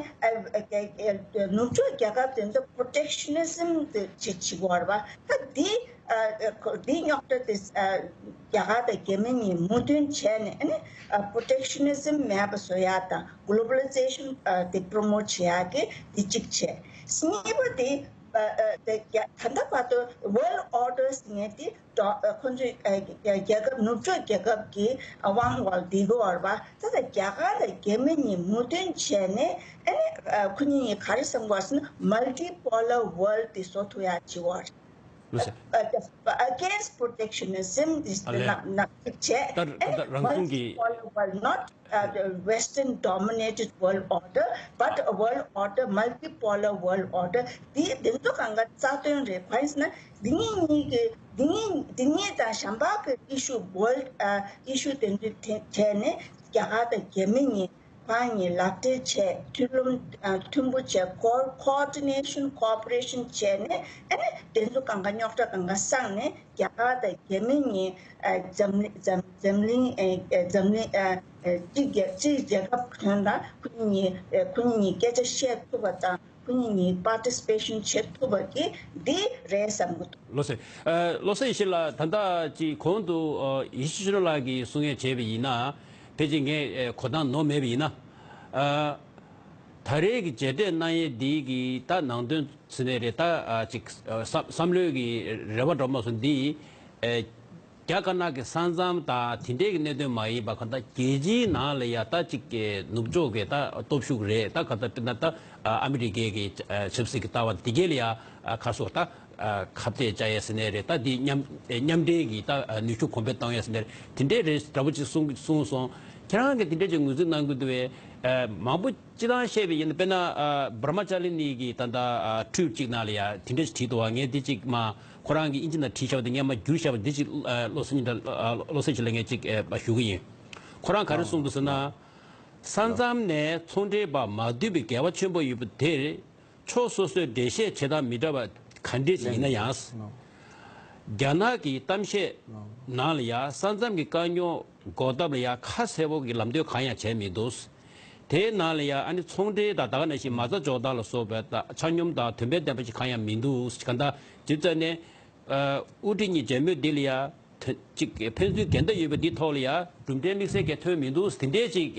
ནུབ་ཕྱོགས་རྒྱལ་ཁབ་དེ་ཚོ་protectionism དེ་བྱེད་བྱེད་ཀྱི་ཡོད་རེད་བ། ད་འདི་འདིའི་རྙོག་དྲ་དེ་རྒྱ་གར་དང་རྒྱ་མི་གཉིས་མོས་མཐུན་བྱས་ནས་ཨ་ནི་protectionism མེད་པ་བཟོ་ཡག་དང་globalization དེ་promote བྱེད་ཡག་གི་དེ་གཅིག་བྱས། གཉིས་པ་དེ་ད་ལྟ་བར་དུ་world orders ངས་དེ། ཁོང་ཚོས་རྒྱལ་ཁབ་ནུབ་ཕྱོགས་རྒྱལ་ཁབ་ཀྱི་དབང་བར་བསྡད་ཀྱི་ཡོད་རེད་པ། ད་ལྟ་རྒྱ་གར་དང་རྒྱ་མི་གཉིས་མོས་མཐུན་བྱས་ནས་ཨ་ནི་ཁོ་གཉིས་གཉིས་ག་རེ་བསམ་གྱི་ཡོད་ཟེར་ན་multipolar world དེ་བཟོ་ཐུབ་ཡག་བྱེད་ཀྱི་ཡོད་རེད། ལགས་སོ། Against protectionism དེ་ཨ་ལས། ནག་ནག་ཅིག་བྱས་ད་ཨ་ནི་ད་རང་གཞུང་གི multipolar world, not uh, the Western dominated world order, but a world order, multipolar world order. དེ་དེ་ཚོ་གང་ག་རྩ་དོན་རེད། གང་ཡིན་ཟེར་ན་འདི་གཉིས་གཉིས་ཀྱི་འདི་གཉིས་འདི་གཉིས་དང་གཞན་པ་གི་issue world issue དེ་ཚོ་བྱས་ནས་རྒྱ་གར་དང་རྒྱ་མི་གཉིས་ཕར་གཉིས་ལག་འབྲེལ་བྱས་མཐུན་ལམ་མཐུན་པོ་བྱས་ཁོ་coordination cooperation བྱས་ནས་ཨ་ནི་དེ་ཚོ་གང་ག་རྙོག་དྲ་གང་ག་སངས་ནས། རྒྱ་གར་དང་རྒྱ་མི་གཉིས་ཨ་འཛམ་གླིང་འཛམ་འཛམ་གླིང་ཨ་ཨ་འཛམ་གླིང་ཨ་ཨ་གཅིག་རྒྱལ་གཅིག་རྒྱལ་ཁབ་དོན་དང་ཁོ་གཉིས་གཉིས་ཨ་ཁོ་གཉིས་གཉིས་སྐད་ཆ་བཤད་ཐུབ་པ་དང་ཁོ་གཉིས་གཉིས་participation བྱེད་ཐུབ་པ་གི་འདི་རེད་བསམ་གི་འདུག་ལགས་སོ། ཨ་བློ་བཟང་ཡེ་ཤེས་ལགས་ད་ལྟ་ཅིག་གོང་དུ་ཨ་ཡེ་ཤེས་ཆོས་སྒྲོན་ལགས་ཀྱིས་གསུང་ཡས་བྱས་པ་ཡིན་ན་ཕལ་ཆེར་ངས་ཨ་གོ་སྟངས་ནོར་མེད་པ་ཡིན་ན་ཨ་ད་རེས་ཀྱི་མཇལ་འཕྲད་གནང་ཡས་འདི་གི་ད་ནང་དོན་ཚུལ་ནས་རེད་ད་ཨ་ཅིག་ཨ་བསམ་བསམ་བློའི་གི་རེ་བ་འདྲ་མ་སོང་འདི་ཨེ་ རྒྱ་དཀར་ནག་གི་ས་མཚམས་དང་དེ་འདྲའི་གི་གནད་དོན་མ་ཡིན་པ་གང་ལྟར་རྒྱལ་སྤྱིའི་ནང་ལ་ཡ་ད་ཅིག་གི་ནུབ་ཕྱོགས་ཀྱི་ད་སྟོབས་ཤུགས་རེད། ད་གང་ལྟར་དཔེར་ན་ད་ཨ་མི་རི་ཀའི་གི་ཆབ་སྲིད་ཀྱི་ལྟ་བ་དེ་གས་ལ་ཡ་ཁ་སོ་ད་ཁ་གཏད་བཅའ་ཡས་ཟེར་ནའི་རེད། ད་དེ་མཉམ་མཉམ་འབྲེལ་གྱི་ད་ནུས་ཤུགས་གོང་འཕེལ་གཏོང་ཡས་ཟེར་ནའི་རེད། དེ་འདྲའི་རེད་འདྲ་པོ་ཅིག་གསུང་གསུངས་སོང་། ཁྱེད་རང་གིས་དེ་འདྲའི་ཅིག་ངོས་འཛིན་གནང་གི་འདུག་བས། མང་པོ་སྤྱིར་བཏང་བཤད་པ་ཡིན་ན་དཔེར་ན་བྷར་མ་ཅ་ལི་ནི་གི་ད་ལྟ་ཊུ་ཝིཊ་ཅིག་ནང་ལ་ཡ་དེ་འདྲ་ཞིག་བྲིས་འདུག་བ། ངས་འདི་ཅིག་མ་ཁོ་རང་གིས་ཨིན་ཇི་ནང་བྲིས་བཞག་པ་འདི་ངས་མ་བསྒྱུར་བཞག་པ་འདི་ཅིག་བློ་སེང་ཉི་ལགས་བློ་སེང་ཉི་ལགས་ངས་ཅིག་ཞུ་གི་ཡིན། ཁོ་རང་ག་རེ་གསུངས་འདུག་ཟེར་ན། ས་མཚམས་ནས་ཚོང་འབྲེལ་པ་མ་བསྡུས་པའི་འགལ་བ་ཆེན་པོ་ཡོད་པ་དེར་ཕྱོགས་སོ་སོས་འགྲེལ་བཤད་བྱེད་སྟངས་མི་འདྲ་བ་ག་འདྲས་ཤིག་ཡིན་ན་ཡང་། རྒྱ་ནག་གི་གཏམ་བཤད་ནང་ལ་ཡང་ས་མཚམས་ཀྱི་དཀའ་རྙོག་འགོག་ཐབས་ལ་ཡང་ཁ་གསལ་པོ་གི་ལམ་སྟོན་གང་ཡང་བྱས་མི་འདུག་དེའི་ནང་ལ་ཡང་ཨ་ནི་ཚོང་འབྲེལ་དང་ད་ག་ནང་བཞིན་མ་རྩ་འཇོག་སྟངས་ལ་སོགས་པའི་ཆ་སྙོམས་དང་དོན་ཕན་ལྡན་པ་ཞིག་གང་ཡང་མི་འདུག་གང་ལྟར་ཇི་ཙམ་ནས་དབུ་ཁྲིད་གཉིས་མཇལ་མོལ་འདི་ལ་ཡང་ཅིག་ཕན་ཚུན་འགལ་ཟླ་ཡོད་པ་འདིའི་ཐོག་ལ་ཡང་གྲུབ་འབྲས་དམིགས་བསལ་གང་ཐོན་མི་འདུག་དེ་འདྲས་ཅིག་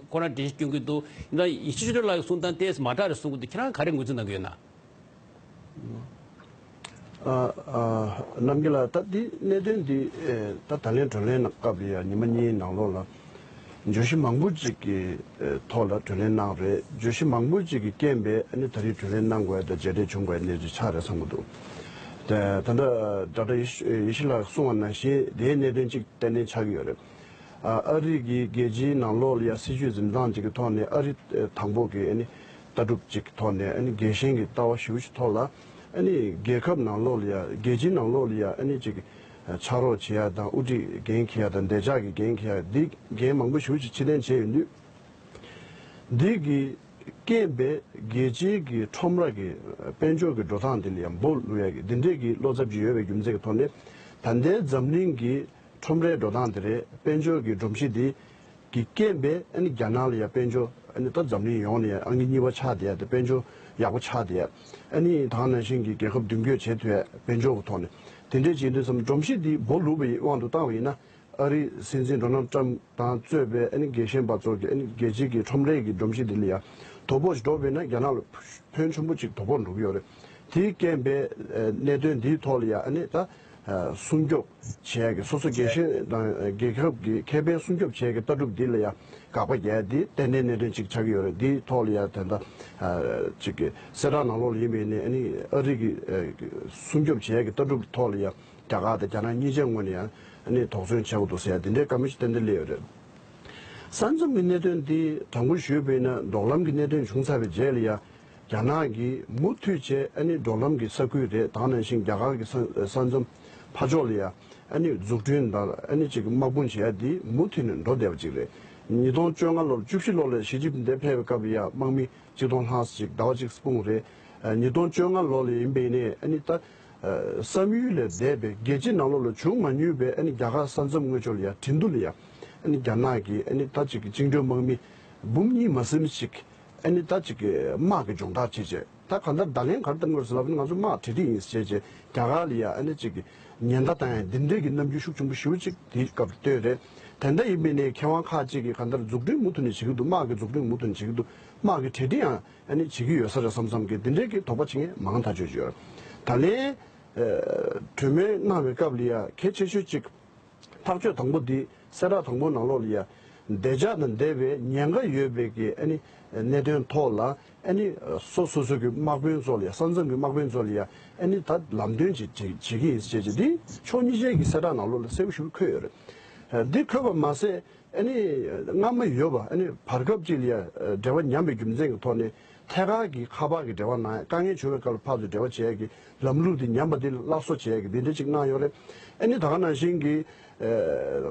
ཁོ་རང་འགྲེལ་བཤད་སྐྱོན་གྱི་འདུག་ཡིན་ན་ཡེ་ཤེས་ཆོས་སྒྲོན་ལགས་ཀྱི་གསུང་སྟངས་ཏོག་ཙམ་མ་འདྲ་རེ་གསུང་གི་འདུག་ཁྱེད་རང་ག་རེ་ངོས་འཛིན་གནང་གི་ཡོད་ན། ཨ་ཨ་རྣམ་རྒྱལ་ལགས། ད་འདི་གནད་དོན་འདི་ཨེ་ད་ད་ལན་བགྲོ་གླེང་གནང་སྐབས་ལ་ཡང་ཉི་མ་གཉིས་ནང་ལོགས་ལ་བརྗོད་གཞི་མང་པོ་ཅིག་གི་ཨེ་ཐོག་ལ་བགྲོ་གླེང་གནང་རེད། བརྗོད་གཞི་མང་པོ་ཅིག་གི་རྐྱེན་པས་ཨ་ནི་ད་རེས་བགྲོ་གླེང་གནང་དགོས་དང་མཇལ་འཕྲད་བྱུང་དགོས་གནས་ཚུལ་ཆགས་རེད་བསམ་གྱི་འདུག་དེ་ད་ལྟ་ཌོག་ཊར་ཡེ་ཤེས་ཡེ་ཤེས་ལགས་གསུངས་པ་ནང་བཞིན་དེའི་གནད་དོན་ཅིག་ཏན་ཏན་ཆགས་ཀྱི་ཡོད་རེད། ཨ་ཨ་རི་གི་རྒྱལ་སྤྱིའི་ནང་ལོགས་ལ་ཡང་སྲིད་བྱུས་འཛིན་སྟངས་ཅིག་གི་ཐོག་ནས་ཨ་རི་ཨེ་དང་པོ་གི་ཨ་ནི་ལྟ་གྲུབ་ཅིག་གི་ཐོག་ནས་ཨ་ནི་རྒྱལ་ཞེན་གྱི་ལྟ་བ་ཞེ་པོ་ཅིག་ཐོག་ལ་ཨ་ནི་རྒྱལ་ཁབ་ནང་ལོགས་ལ་ཡང་རྒྱལ་སྤྱིའི་ནང་ལོགས་ལ་ཡང་ཨ་ནི་ཅིག་ཕྱག་རོགས་བྱེད་ཡ་དང་དབུ་ཁྲིད་འགན་འཁྱེར་ཡ་དང་བདེ་འཇགས་ཀྱི་འགན་འཁྱེར་ཡ་འདི་འགན་མང་པོ་ཞེ་པོ་ཅིག་ཕྱིར་འཐེན་བྱས་ཡོད་དུས། འདི་གི་རྐྱེན་པས་རྒྱལ་སྤྱིའི་གི་ཁྲོམ་ར་གི་དཔལ་འབྱོར་གྱི་འགྲོ་སྟངས་འདི་ལ་ཡང་འབོ་བླུག་ཡ་གི་འདི་འདྲའི་གི་བློ་འཚབ་ཅིག་ཡོད་པའི་རྒྱུ་མཚན་གྱི་ཐོག་ནས་ད་ལྟའི་འཛམ་གླིང་གི་ཁྲོམ་རའི་འགྲོ་སྟངས་དེ་རེད། དཔལ་འབྱོར་གྱི་སྒྲོམ་གཞི་འདི་གི་རྐྱེན་པས་ཨ་ནི་རྒྱ་ནག་ལ་ཡང་དཔལ་འབྱོར་ཨ་ནི་ད་འཛམ་གླིང་ཡོངས་ནས་ཡང་ཨང་ཀི་གཉིས་པ་ཆགས་བསྡད་ཡ་དེ་དཔལ་འབྱོར་ཡག་པོ་ཆགས་བསྡད་ཡ། ཨ་ནི་ད་ག་ནང་བཞིན་གྱི་རྒྱལ་ཁབ་མདུན་སྐྱོད་བྱེད་ཐུབ་ཡ་དཔལ་འབྱོར་གྱི་ཐོག་ནས་དེ་འདྲས་བྱེད་དུས་ཙམ་སྒྲོམ་གཞི་འདི་འབོ་ལུག་པའི་དབང་དུ་བཏང་བ་ཡིན་ན། ཨ་རིའི་སྲིད་འཛིན་ཌོ་ནལ་ཊམ་དང་གཙོས་པའི་ཨ་ནི་རྒྱལ་ཞེན་པ་ཚོ་གིས་ཨ་ནི་རྒྱལ་སྤྱིའི་གི་ཁྲོམ་རའི་གི་སྒྲོམ་གཞི་འདི་ལ་ཡང་དོ་ཕོག་ཅིག་འགྲོ་བས་ན་རྒྱ་ནག་ལ་ཕོན་ཆེན་པོ་ཅིག་དོ་ཕོག་འགྲོ་གི་ཡོད་རེད། དེའི་རྐྱེན་པས་ཨ་གནད་དོན་འདིའི་ཐོག་ལ་ཡང་ཨ་ནི་ད་ཨ་སྲུང་སྐྱོབ་བྱེད་ཡ་གི་སོ་སོ་རྒྱལ་ཞེན་དང་རྒྱལ་ཁབ་ཀྱི་ཁེ་ཕན་སྲུང་སྐྱོབ་བྱེད་ཡ་གི་ལྟ་གྲུབ་འདི་ལ་ཡང་དགག་པ་རྒྱག་ཡ་འདི་ཏན་ཏན་གནད་དོན་ཅིག་ཆགས་ཀྱི་ཡོད་རེད། འདིའི་ཐོག་ལ་ཡང་ད་ལྟ་ཨ་ཅིག་གི་གསལ་བསྒྲགས་ནང་ལོགས་ལ་ཡིན་པས་ནི་ཨ་ནི་ཨ་རི་གི་ཨ་སྲུང་སྐྱོབ་བྱེད་ཡ་གི་ལྟ་གྲུབ་ཐོག་ལ་ཡང་རྒྱ་གར་དང་རྒྱ་ནག་གཉིས་ཆའི་ངོས་ནས་ཡང་ཨ་ནི་དོགས་ཟོན་བྱེད་དགོས་འདུག་ཟེར་ཡ་འདི་འདྲའི་བཀའ་མོལ་ཞིག་ཏན་ཏན་སླེབས་ཡོད་རེད། ས་མཚམས་ཀྱི་གནད་དོན་འདི་དྲང་པོ་ཞུས་པ་ཡིན་ན་འབྲོག་ལམ་གྱི་གནད་དོན་བྱུང་ཚར་བའི་རྗེས་ལ་ཡང་རྒྱ་ནག་གིས་མུ་མཐུད་བྱས་ཨ་ནི་འབྲོག་ལམ་གྱི་ས་ཁུལ་རེད། ད་ག་ནང་བཞིན་རྒྱ་གར་གྱི་ས་ས་མཚམས་ཕར་ཕྱོགས་ལ་ཡང་ཨ་ནི་འཛུགས་སྐྲུན་དང་ཨ་ནི་ཅིག་དམག་དཔུང་བྱེད་ཡ་འདི་མུ་མཐུད་ནས་འགྲོ་བསྡད་པ་ཅིག་རེད། ཉིས་སྟོང་བཅོ་ལྔ་ལོར་བཅུ་བཞི་ལོ་ལ་ཞི་ཅིན་ཕིང་འདིར་ཕེབས་པའི་སྐབས་ལ་ཡང་དམག་མི་གཅིག་སྟོང་ལྷག་ཙམ་ཅིག་ཟླ་བ་གཅིག་སྤུངས་རེད། ཉིས་སྟོང་བཅོ་ལྔ་ལོ་ལ་ཡིན་པའི་ནས་ཨ་ནི་ད་བསམ་ཡུལ་ལས་འདས་པའི་རྒྱལ་སྤྱི་ནང་ལོགས་ལ་བྱུང་མ་མྱོང་བའི་ཨ་ནི་རྒྱ་གར་ས་མཚམས་དངོས་ཕྱོགས་ལ་ཡང་ཁྲིན་ཏུ་ལ་ཡང་ཨ་ནི་རྒྱ་ནག་གི་ཨ་ནི་ད་ཅིག་གི་བཅིངས་འགྲོལ་དམག་མི་འབུམ་གཉིས་མ་ཟིན་ཅིག་ཨ་ནི་ད་ཅིག་གི་དམག་གི་སྦྱོང་བརྡར་བྱས་བྱས། ད་གང་ལྟར་བརྡ་ལན་ག་རེ་བཏང་དགོས་རེད་ཟེར་ལབ་ན་ང་ཚོ་དམག་གྲ་སྒྲིག་ཡིན་ཟེར་བྱས་རྒྱ་གར་ལ་ཡ་ཨ་ནི་ཅིག་གི་ཉེན་བརྡ་བཏང་ཡ་འདི་འདྲས་ཀྱི་རྣམ་འགྱུར་ཤུགས་ཆེན་པོ་ཞེ་པོ་ཅིག་དེའི་སྐབས་སྟོན་རེད། དེ་འདྲ་ཡིན་པའི་ནས་མཁས་དབང་ཁག་ཅིག་གིས་གང་ལྟར་འཛུགས་སྐྲུན་མུ་མཐུད་ནས་བྱེད་ཀྱི་འདུག་དམག་གི་འཛུགས་སྐྲུན་མུ་མཐུད་ནས་བྱེད་ཀྱི་འདུག་དམག་གི་གྲ་སྒྲིག་ཡང་ཨ་ནི་བྱེད་ཀྱི་ཡོད་ས་རེད་བསམ་བསམ་གི་འདི་འདྲས་ཀྱི་དོགས་པ་བྱེད་མཁན་མང་ཐག་ཆོད་ཅིག་ཡོད་རེད། ད་ལན་གྲོས་མོལ་གནང་བའི་སྐབས་ལ་ཡ་གལ་ཆེ་ཤོས་ཅིག་ཐག་གཅོད་དང་པོ་འདི་གསལ་བསྒྲགས་དང་པོ་ནང་ལོགས་ལ་ཡ་བདེ་འཇགས་དང་འདས་པའི་ཉེན་ཁ་ཡོད་པའི་གི་ཨ་ནི་གནད་དོན་ཐོག་ལ་ཨ་ནི་སོ་སོ་སོ་གི་དམག་དཔོན་ཚོ་ལ་ཡ་ས་མཚམས་ཀྱི་དམག་དཔོན་ཚོ་ལ་ཡ་ཨ་ནི་ད་ལམ་སྟོན་ཅིག་བྱེད་བྱེད་ཀྱི་ཡིན་ཟེར་བྱས་འདི་ཕྱོགས་གཉིས་ཆའི་གི་གསལ་བསྒྲགས་ནང་ལོགས་ལ་གསལ་པོ་ཞེ་པོ་འཁོད་ཡོད་རེད། འདི་འཁོད་པ་མ་ཟད། ཨ་ནི་སྔ་མ་ཡོད་པ་ཨ་ནི་བར་སྐབས་ཅིག་ལ་ཡ་འབྲེལ་བ་ཉམས་པའི་རྒྱུ་མཚན་གྱི་ཐོག་ནས་ཐད་ཀར་གྱི་ཁ་པར་གྱི་འབྲེལ་བ་གནང་ཡ་དཀའ་ངལ་བྱུང་བའི་སྐབས་ལ་ཕར་ཚུར་འབྲེལ་བ་བྱེད་ཡ་གི་ལམ་ལུགས་དེ་ཉམས་པ་དེ་ལ་སླར་གསོ་བྱེད་ཡ་གི་དེ་འདྲ་ཅིག་གནང་ཡོད་རེད། ཨ་ནི་ད་ག་ནང་བཞིན་གྱི་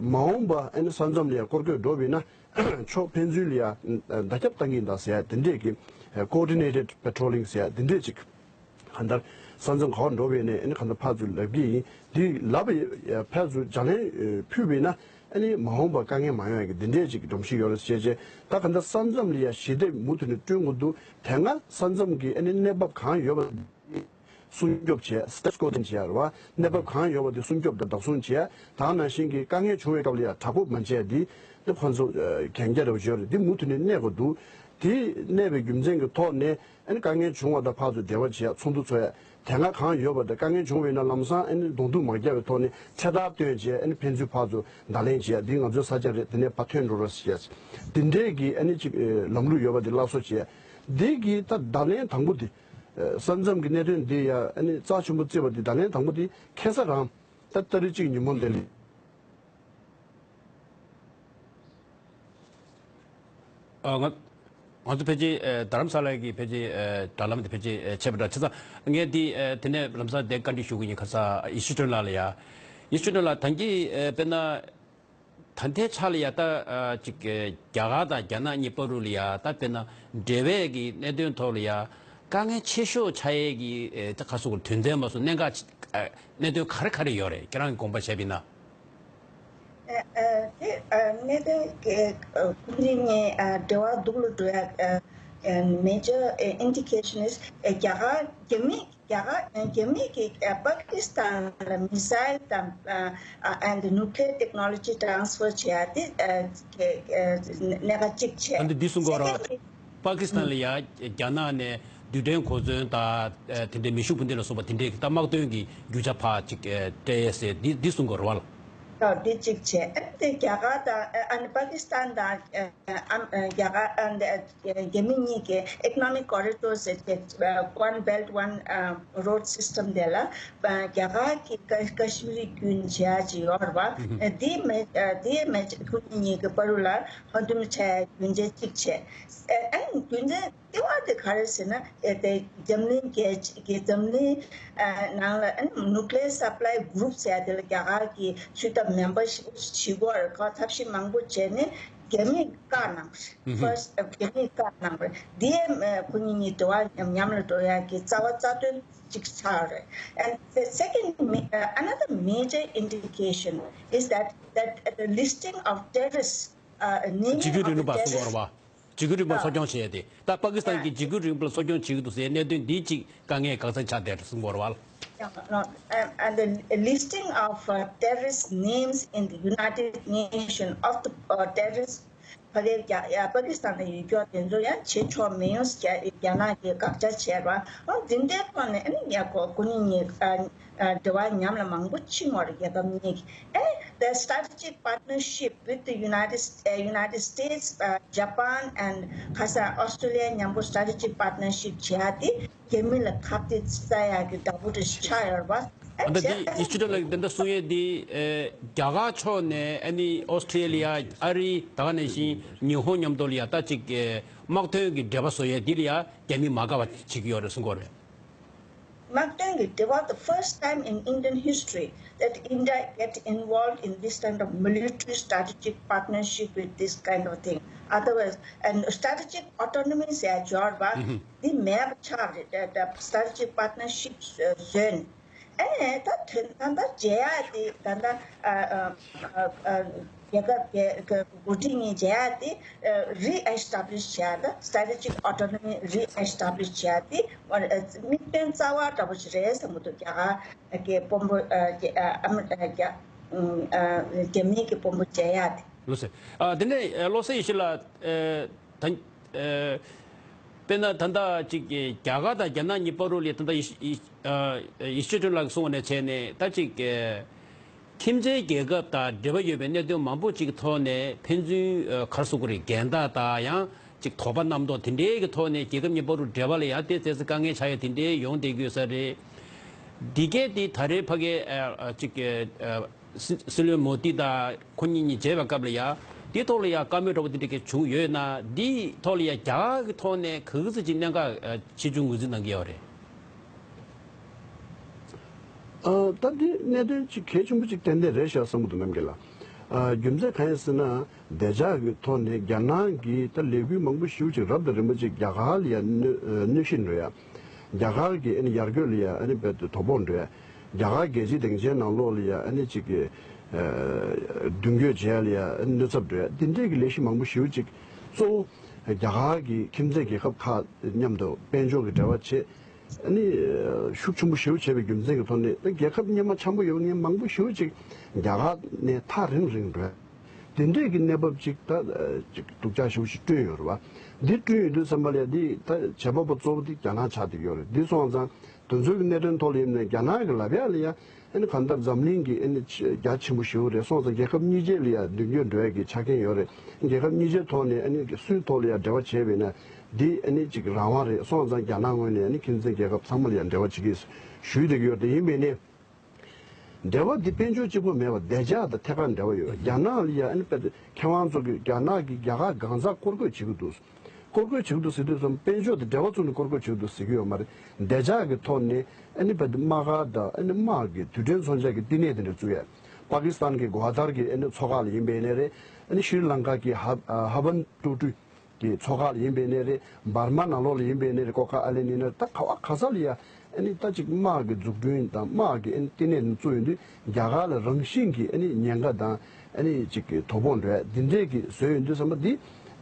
མ་འོངས་པ་ཨ་ནི་ས་མཚམས་ལ་ཡ་སྐོར་སྐྱོད་འགྲོ་བ་ཡིན་ན་ཕྱོགས་ཕན་ཚུན་ལ་ཡ་བརྡ་ཁྱབ་བཏང་གི་ཡིན་ད་ཟེར་ཡ་དེ་འདྲས་ཀྱི་Coordinated Patrolling་ཟེར་ཡ་དེ་འདྲས་ཅིག་གང་ལྟར་ས་མཚམས་ག་པར་འགྲོ་བའི་ནས་ཨ་ནི་གང་ལྟར་ཕར་ཚུར་ལབ་ཀྱི་ཡིན། འདི་ལབ་པ་ཡ་ཕར་ཚུར་ལྗགས་ལན་ཕུལ་བས་ན་ཨ་ནི་མ་འོངས་པར་དཀའ་ངལ་མ་ཡོང་ཡ་གི་འདི་འདྲས་ཅིག་གི་སྒྲོམ་གཞི་ཡོད་རེད་ཟེར་བྱས། ད་གང་ལྟར་ས་མཚམས་ལ་ཡ་ཞི་བདེ་མུ་མཐུད་ནས་བསྐྲུན་དགོས་འདུག་དེ་སྔ་ས་མཚམས་ཀྱི་ཨ་ནི་གནས་བབ་གང་ཡོད་པ་སྲུང་སྐྱོབ་བྱས། Status quo་བསྟན་བྱས་རེད་བ། གནས་བབ་གང་ཡོད་པ་དེ་སྲུང་སྐྱོབ་དང་བདག་བཟུང་བྱས། ད་ག་ནང་བཞིན་གྱི་དཀའ་ངལ་བྱུང་བའི་སྐབས་ལ་ཡ་དྲག་པོ་མ་བྱས་འདི་འདི་ཁོང་ཚོ་གན་རྒྱ་རེ་བ་ཡོད་རེད། འདི་མུ་མཐུད་ནས་གནས་དགོས་འདུག་དེ་གནས་པའི་རྒྱུ་མཚན་གྱི་ཐོག་ནས་ཨ་ནི་དཀའ་ངལ་བྱུང་བ་དང་ཕར་ཚུར་འབྲེལ་བ་བྱས་ཚོགས་འདུ་ཚོགས་ཡ་དེ་སྔ་གང་ཡོད་པ་དང་དཀའ་ངལ་བྱུང་བ་ཡིན་ན་ལམ་སང་ཨ་ནི་གདོང་ཐུག་མ་རྒྱག་པའི་ཐོག་ནས་འཕྲེད་དར་བཏོན་བྱས་ཨ་ནི་ཕན་ཚུན་ཕར་ཚུར་བརྡ་ལན་བྱས་འདི་ང་ཚོའི་ས་ཆ་རེད། དེ་ནས་ཕར་ཐོན་འགྲོ་རོགས་ཞེས་འདི་འདྲའི་གི་ཨ་ནི་ཅིག་ལམ་ལུགས་ཡོད་པ་འདི་སླར་གསོ་བྱས། འདི་གི་ད་བརྡ་ལན་དང་པོ་འདི་ས་མཚམས་ཀྱི་གནད་དོན་འདི་ཡ་ཨ་ནི་རྩ་ཆེན་པོ་བརྩིས་པ་འདི་བརྡ་ལན་དང་པོ་འདི་ཁ་སང་རང་ད་ཏ་རིག་གཅིག་ཉིན་མོ་འདི་ལ། ཨ། ང་ང་ཚོ་ཕལ་ཆེར་ཨ་རྡ་རམ་ས་ལ་གི་ཕལ་ཆེར་ཨ་དྲ་ལམ་དེ་ཕལ་ཆེར་ཨ་ཆད་པ་འདྲ་ཆ་ཚང་ངས་འདི་ཨ་དེ་ནས་ལམ་སང་དེ་བཀའ་འདྲི་ཞུ་གི་ཡིན། ཁ་སང་ཡེ་ཤེས་སྒྲོན་ལགས་ལ་ཡ། ཡེ་ཤེས་སྒྲོན་ལགས་ད་གིན་ཨ་དཔེར་ན་ད་ལྟའི་ཆ་ལ་ཡ་ད་ཨ་ཅིག་ཨ་རྒྱ་གར་དང་རྒྱ་ནག་གཉིས་བར་དུ་ལ་ཡ་ད་དཔེར་ན་འབྲེལ་བའི་གི་གནད་དོན་ཐོག་ལ་ཡ་དཀའ་ངལ་ཆེ་ཤོས་ཆགས་ཡས་གི་ཨ་ད་ཁ་སོ་གི་དོན་ཚན་མ་སོང་གནད་འགག་ཨ་གནད་དོན་ག་རེ་ག་རེ་ཡོད་རེད། ཁྱེད་རང་གི་དགོངས་པ་བཞེས་པ་ཡིན་ན། ཨ་ཨ་དེ་ཨ་གནད་དོན་གྱི་ཨ་ཁོང་རང་གཉིས་ཨ་འབྲེལ་བ་སྡུག་རུ་འགྲོ་ཡ་ཨ་ཨ་major indication is ཨ་རྒྱ་གར་རྒྱ་མི་རྒྱ་གར་ཨ་རྒྱ་མི་གིས་ཨ་པ་ཀི་སི་ཐན་ལ་missile དང་ཨ་ཨ་and nuclear technology transfer བྱེད་ཡ་དེ་ཨ་གི་ཨ་གནད་འགག་གཅིག་བྱས། ཨ་འདི་འདི་གསུང་གི་ཡོད་རེད་པ། Secondly པ་ཀི་སི་ཐན་ལ་ཡ་རྒྱ་ནག་ནས་རྡུལ་ཕྲན་གོ་མཚོན་དང་ཨ་དེ་འདྲའི་མེ་ཤུགས་འཕུར་མདེལ་ལ་སོགས་པ་དེ་འདྲའི་ད་དམག་དོན་གྱི་རྒྱུ་ཆ་ཕར་ཅིག་ཨ་སྤྲད་ཡས་ཟེར་འདི་འདི་གསུང་གི་ཡོད་རེད་པ་ལགས། ཨ་འདི་གཅིག་བྱས། ཨ་དེ་རྒྱ་གར་དང་ཨ་ཨ་ནི་པ་ཀི་སི་ཐན་དང་ཨ་ཨ་ཨ་རྒྱ་གར་ཨ་འདི་རྒྱ་མི་གཉིས་ཀྱི་economic corridor ཟེར་ཏེ་One Belt One Road System དེ་ལ་རྒྱ་གར་གྱི་ཀ་ཀ་ཤི་མིར་རྒྱུན་བྱས་ཅིག་ཡོད་རེད་པ། དེ་མེད་དེ་མེད་ཁོ་གཉིས་གཉིས་ཀྱི་བར་ལ་ཧོན་ཏུམ་ཆ་རྒྱུན་ཆད་གཅིག་བྱས། ཨ་ནི་རྒྱུན་ཆད་ལྟེ་བ་དེ་ག་རེ་ཟེར་ན་དེ་འཛམ་གླིང་རྒྱལ་སྤྱི་གི་འཛམ་གླིང་ནང་ལ་nuclear supply group ཟེར་ཡ་དེ་ལ་རྒྱ་གར་གྱི་ཚུད་ཐབས་membership བྱེད་དགོས་རེད། ཁོ་ཐབས་ཤེས་མང་པོ་བྱས་ནས་རྒྱ་མིས་བཀག་གནང་བ་རེད། First རྒྱ་མིས་བཀག་གནང་བ་རེད། འདི་ཡང་ཁོ་གཉིས་གཉིས་འབྲེལ་བ་ཉམས་ལ་འགྲོ་ཡག་གི་རྩ་བ་རྩ་དོན་གཅིག་ཆགས་རེད། And the second ma- uh, another major indication is that that the listing of terrorists uh, name འཇིགས་སྐུལ་རིང་ལུགས་པ་གསུང་གི་ཡོད་རེད་པ། འཇིགས་སྐུལ་རིང་ལུགས་པ་གསོ་སྐྱོང་བྱས་ཏེ་ད་པ་ཀི་སི་ཐན་གྱིས་འཇིགས་སྐུལ་རིང་ལུགས་པ་གསོ་སྐྱོང་བྱེད་ཀྱི་འདུག་ཟེར་གནད་དོན་འདི་གཅིག་དཀའ་ངལ་འགག་རྩ་ཆགས་བསྡད་རེད་གསུང་གི་ཡོད་རེད་པ། And, and the listing of uh, terrorist names in the United Nations of the uh, terrorist ཕ་གིའི་རྒྱ་ཡ་པ་ཀི་སི་ཐན་ལ་ཡོད་ཀྱོག་དེ་ཚོ་ཡང་བྱེད་ཆོག་མི་ཡོང་ཟེར་རྒྱ་ནག་གིས་དགག་བྱ་བྱས་པ། འོ་འདི་འདྲའི་ཐོག་ནས་ཨ་ནི་ཡ་ཁོ་ཁོ་གཉིས་གཉིས་ཨ་ཨ་འབྲེལ་བ་ཉམས་ལ་མང་པོ་ཕྱིན་ཡོད་རེད། རྒྱལ་ཁབ་གཉིས་ཀྱི་ཨ་ནི་the strategic partnership with the United uh, United States, uh, Japan and ཁ་སང་Australia མཉམ་པོ་strategic partnership བྱེད་ཡ་དེ་རྒྱ་མི་ལ་ཁ་གཏད་བཅག་ཡག་གི་བདག་པོ་དེ་ཆགས་ཡོད་རེད་པ། ཨ་ད་འདི་ཡེ་ཤེས་སྒྲོན་ལགས་ཀྱིས་དེ་འདྲ་གསུང་ཡས་འདི་ཨེ་རྒྱ་གར་ཕྱོགས་ནས་ཨ་ནི་ཨོ་སི་ཀྲེ་ལི་ཡ་ཨ་རི་ད་ག་ནང་བཞིན་ཉི་ཧོང་མཉམ་དུ་ལ་ཡ་ད་ཅིག་ཨེ་དམག་དོན་གྱི་འབྲེལ་བ་བཟོ་ཡས་འདི་ལ་ཡ་རྒྱ་མི་མ་དགའ་བ་བྱེད་ཀྱི་ཡོད་རེད་གསུང་གི་ཡོད་རེད། དམག་དོན་གྱི་འབྲེལ་བ། The first time in Indian history that India get involved in this kind of military strategic partnership with this kind of thing. Otherwise, and strategic autonomy ཟེར་ཡ་འབྱོར་བ་འདི་མེད་པ་ཆགས་རེད། ད་ད་strategic partnership བཟོས་ནས། ཨེ་ད་དོན་ད་ལྟ་མཇལ་ཡག་དེ་ད་ལྟ་ཨ་ཨ་ཨ་ཨ་རྒྱལ་ཁབ་རྒྱལ་ཁབ་འགོ་ཁྲིད་གཉིས་མཇལ་ཡག་དེ་re-establish བྱས་ཡག་ད་strategic autonomy re-establish བྱས་ཡག་དེ་དམིགས་དོན་རྩ་བ་འདྲ་པོ་ཞིག་རེད་བསམ་གྱི་འདུག་རྒྱ་གར་གྱི་དཔོན་པོ་ཨ་རྒྱ་ཨ་ཨ་མི་ཨ་རྒྱ་ཨ་རྒྱ་མིའི་གི་དཔོན་པོ་མཇལ་ཡག་དེ། ལགས་སོ། ཨ་དེ་ནས་ཨ་བློ་བཟང་ཡེ་ཤེས་ལགས། ཨ་ད་ཨ་དཔེར་ན་ད་ལྟ་ཅིག་རྒྱ་གར་དང་རྒྱ་ནག་གཉིས་བར་དུ་ལ་ད་ལྟ་ཡེ་ཤེས་ཡེ་ཨ་ཡེ་ཤེས་སྒྲོན་ལགས་ཀྱིས་གསུངས་པ་ནང་བྱས་ནས་ད་ཅིག་ཨ་ཁྱིམ་མཚེས་རྒྱལ་ཁབ་དང་འབྲེལ་བ་ཡོད་པའི་གནད་དོན་མང་པོ་ཅིག་གི་ཐོག་ནས་ཕན་ཚུན་ཨ་ག་རེ་ཟེར་དགོས་རེད། འགལ་ཟླ་དང་ཡང་ཅིག་དོགས་པ་རྣམ་རྟོག་དེ་འདྲའི་གི་ཐོག་ནས་རྒྱལ་ཁབ་གཉིས་བར་དུ་འབྲེལ་བ་ལ་ཡང་དེ་ཙམ་ཙམ་དཀའ་ངལ་ཆགས་ཡ་དེ་འདྲའི་ཡོང་བསྡད་ཀྱི་ཡོད་ས་རེད། འདི་གས་དེ་ད་རེས་ཕ་གིའི་ཨ་ཨ་ཅིག་ཨ་སྲིད་སྲིད་བློན་མོ་དི་དང་ཁོ་གཉིས་གཉིས་མཇལ་བའི་སྐབས་ལ་ཡ་དེའི་ཐོག་ལ་ཡ་བཀའ་མོལ་འདྲ་པོ་དེ་འདྲ་གས་བྱུང་ཡོད་ན། དེའི་ཐོག་ལ་ཡ་རྒྱ་གར་གྱི་ཐོག་ནས་ག་ཚོད་ཅིག་གནད་འགག་ཨ་ཆེ་ཆུང་ངོས་འཛིན་གནང་གི་ཡོད་རེད། ཨ་ད་འདི་གནད་དོན་ཅིག་གལ་ཆེན་པོ་ཅིག་ཏན་ཏན་རེད་ཤག་བསམ་གྱི་འདུག་རྣམ་རྒྱལ་ལགས། ཨ་རྒྱུ་མཚན་གང་ཡིན་ཟེར་ན། བདེ་འཇགས་ཀྱི་ཐོག་ནས་རྒྱ་ནག་གིས་ད་ལས་འགུལ་མང་པོ་ཞེ་པོ་ཅིག་རབ་དང་རིམ་པ་ཅིག་རྒྱ་གར་ལ་ཡ་གནོད་གནོད་གཞི་འགྲོ་ཡ། རྒྱ་གར་གྱི་ཨ་ནི་ཡར་རྒྱས་ལ་ཡ་ཨ་ནི་རྦད་དེ་དོ་ཕོག་འགྲོ་ཡ། རྒྱ་གར་རྒྱལ་སྤྱིའི་སྡིངས་ཆའི་ནང་ལོགས་ལ་ཡ་ཨ་ནི་ཅིག་གི་ཨ་མདུན་སྐྱོད་བྱེད་ཡ་ལ་ཡ་ཨ་ནི་གནོད་ཚབས་འགྲོ་ཡ། འདི་འདྲས་ཀྱི་ལས་གཞི་མང་པོ་ཞེ་པོ་ཅིག་གཙོ་བོ་རྒྱ་གར་གྱི་ཁྱིམ་མཚེས་རྒྱལ་ཁབ་ཁག་མཉམ་དུ་དཔལ་འབྱོར་གྱི་འབྲེལ་བ་བྱེད། ཨ་ནི་ཤུགས་ཆེན་པོ་ཞེ་པོ་བྱས་པའི་རྒྱུ་མཚན་གྱི་ཐོག་ནས་ད་རྒྱལ་ཁབ་སྙེ་མ་འཆམ་པོ་ཡོད་མཁན་མང་པོ་ཞེ་པོ་ཅིག་རྒྱ་གར་ནས་ཐག་རིང་རིང་འགྲོ། དེ་འདྲས་ཀྱི་གནས་བབ་ཅིག་ད་ཅིག་སྡུག་ཅག་ཞེ་པོ་ཞིག་བསྐྲུན་ཡོད་རེད་བ། འདི་བསྐྲུན་ཡོད་དུས་ཙམ་པ་ལ་འདི་ད་བྱེད་པ་པོ་གཙོ་བོ་འདི་རྒྱ་ནག་ཆགས་བསྡད་ཡོད་རེད། འདི་སོང་ཙང་དེ་ཚོའི་གི་གནད་དོན་ཐོག་ལ་ཡིན་ནའི་རྒྱ་ནག་གི་ལབ་ཡ་ལ་ཡ། ཨ་ནི་གང་ལྟར་འཛམ་གླིང་གི་ཨ་ནི་ཆ་རྒྱ་ཆེན་པོ་ཞེ་པོ་རེད། སོང་ཙང་རྒྱལ་ཁབ་གཉིས་ཆ་ལ་ཡ་མདུན་སྐྱོད་འགྲོ་ཡ་གི་ཆ་རྐྱེན་ཡོད་རེད། རྒྱལ་ཁབ་གཉིས་ཆའི་ཐོག་ནས་ཨ་ནི་སུའི་ཐོག་ལ་ཡ་འབྲེལ་བ་བྱས་པ་ཡིན་ན་འདི་ཨ་ནི་ཅིག་རང་དབང་རེད། སོང་ཙང་རྒྱ་ནག་ངོས་ནས་ཨ་ནི་ཁྱིམ་མཚེས་རྒྱལ་ཁབ་ཚང་མ་ལ་ཡ་འབྲེལ་བ་བྱེད་ཀྱི་ཞུས་བསྡད་ཀྱི་ཡོད་རེད། ཡིན་པས་ནི། འབྲེལ་བ་འདི་དཔལ་འབྱོར་གཅིག་པོ་མེད་པར་བདེ་འཇགས་དང་ཐད་ཀར་འབྲེལ་བ་ཡོད། རྒྱ་ནག་ལ་ཡ་ཨ་ནི་དཔེ་མཁས་དབང་ཚོ་གིས་རྒྱ་ནག་གིས་རྒྱ་གར་གང་ཟག་བཀོལ་སྤྱོད་བྱེད་ཀྱི་འདུག་བཀོལ་སྤྱོད་བྱེད་ཀྱི་འདུག་ཟེར་དུས་ཙམ་དཔལ་འབྱོར་དང་འབྲེལ་བ་བཙུགས་ནས་བཀོལ་སྤྱོད་བྱེད་ཀྱི་འདུག་ཟེར་གྱི་ཡོད་མ་རེད། བདེ་འཇགས་ཀྱི་ཐོག་ནས་ཨ་ནི་བ་དམག་སྒར་དང་ཨ་ནི་དམག་གི་རྡུལ་ཕྲན་མཚོན་ཆ་གི་བསྟི་གནས་དེ་འདྲ་བཙུགས་ཡ། པ་ཀི་སི་ཐན་གྱི་གོ་ཝ་དར་གྱི་ཨ་ནི་མཚོ་ཁ་ལ་ཡིན་པའི་ནས་རེད། ཨ་ནི་ཤྲི་ལང་ཀ་གི་ཧ་ཧ་བན་ཏོ་ཏུ་གི་མཚོ་ཁ་ལ་ཡིན་པའི་ནས་རེད། འབར་མ་ནང་ལོགས་ལ་ཡིན་པའི་ནས་རེད། ཀོ་ཁ་ཨ་ལན་ཡིན་ན་རེད། ད་ག་བ་ག་ས་ལ་ཡ། ཨ་ནི་ད་ཅིག་དམག་གི་འཛུགས་སྐྲུན་དང་དམག་གི་ཨ་ནི་བསྟི་གནས་བཙུགས་ཡོང་དུས་རྒྱ་གར་ལ་རང་བཞིན་གྱིས་ཨ་ནི་ཉེན་ཁ་དང་ཨ་ནི་ཅིག་གི་དོ་ཕོག་འགྲོ་ཡ་འདི་འདྲས་ཀྱི་བཟོས་ཡོང་དུས་ཙམ་པ་འདི་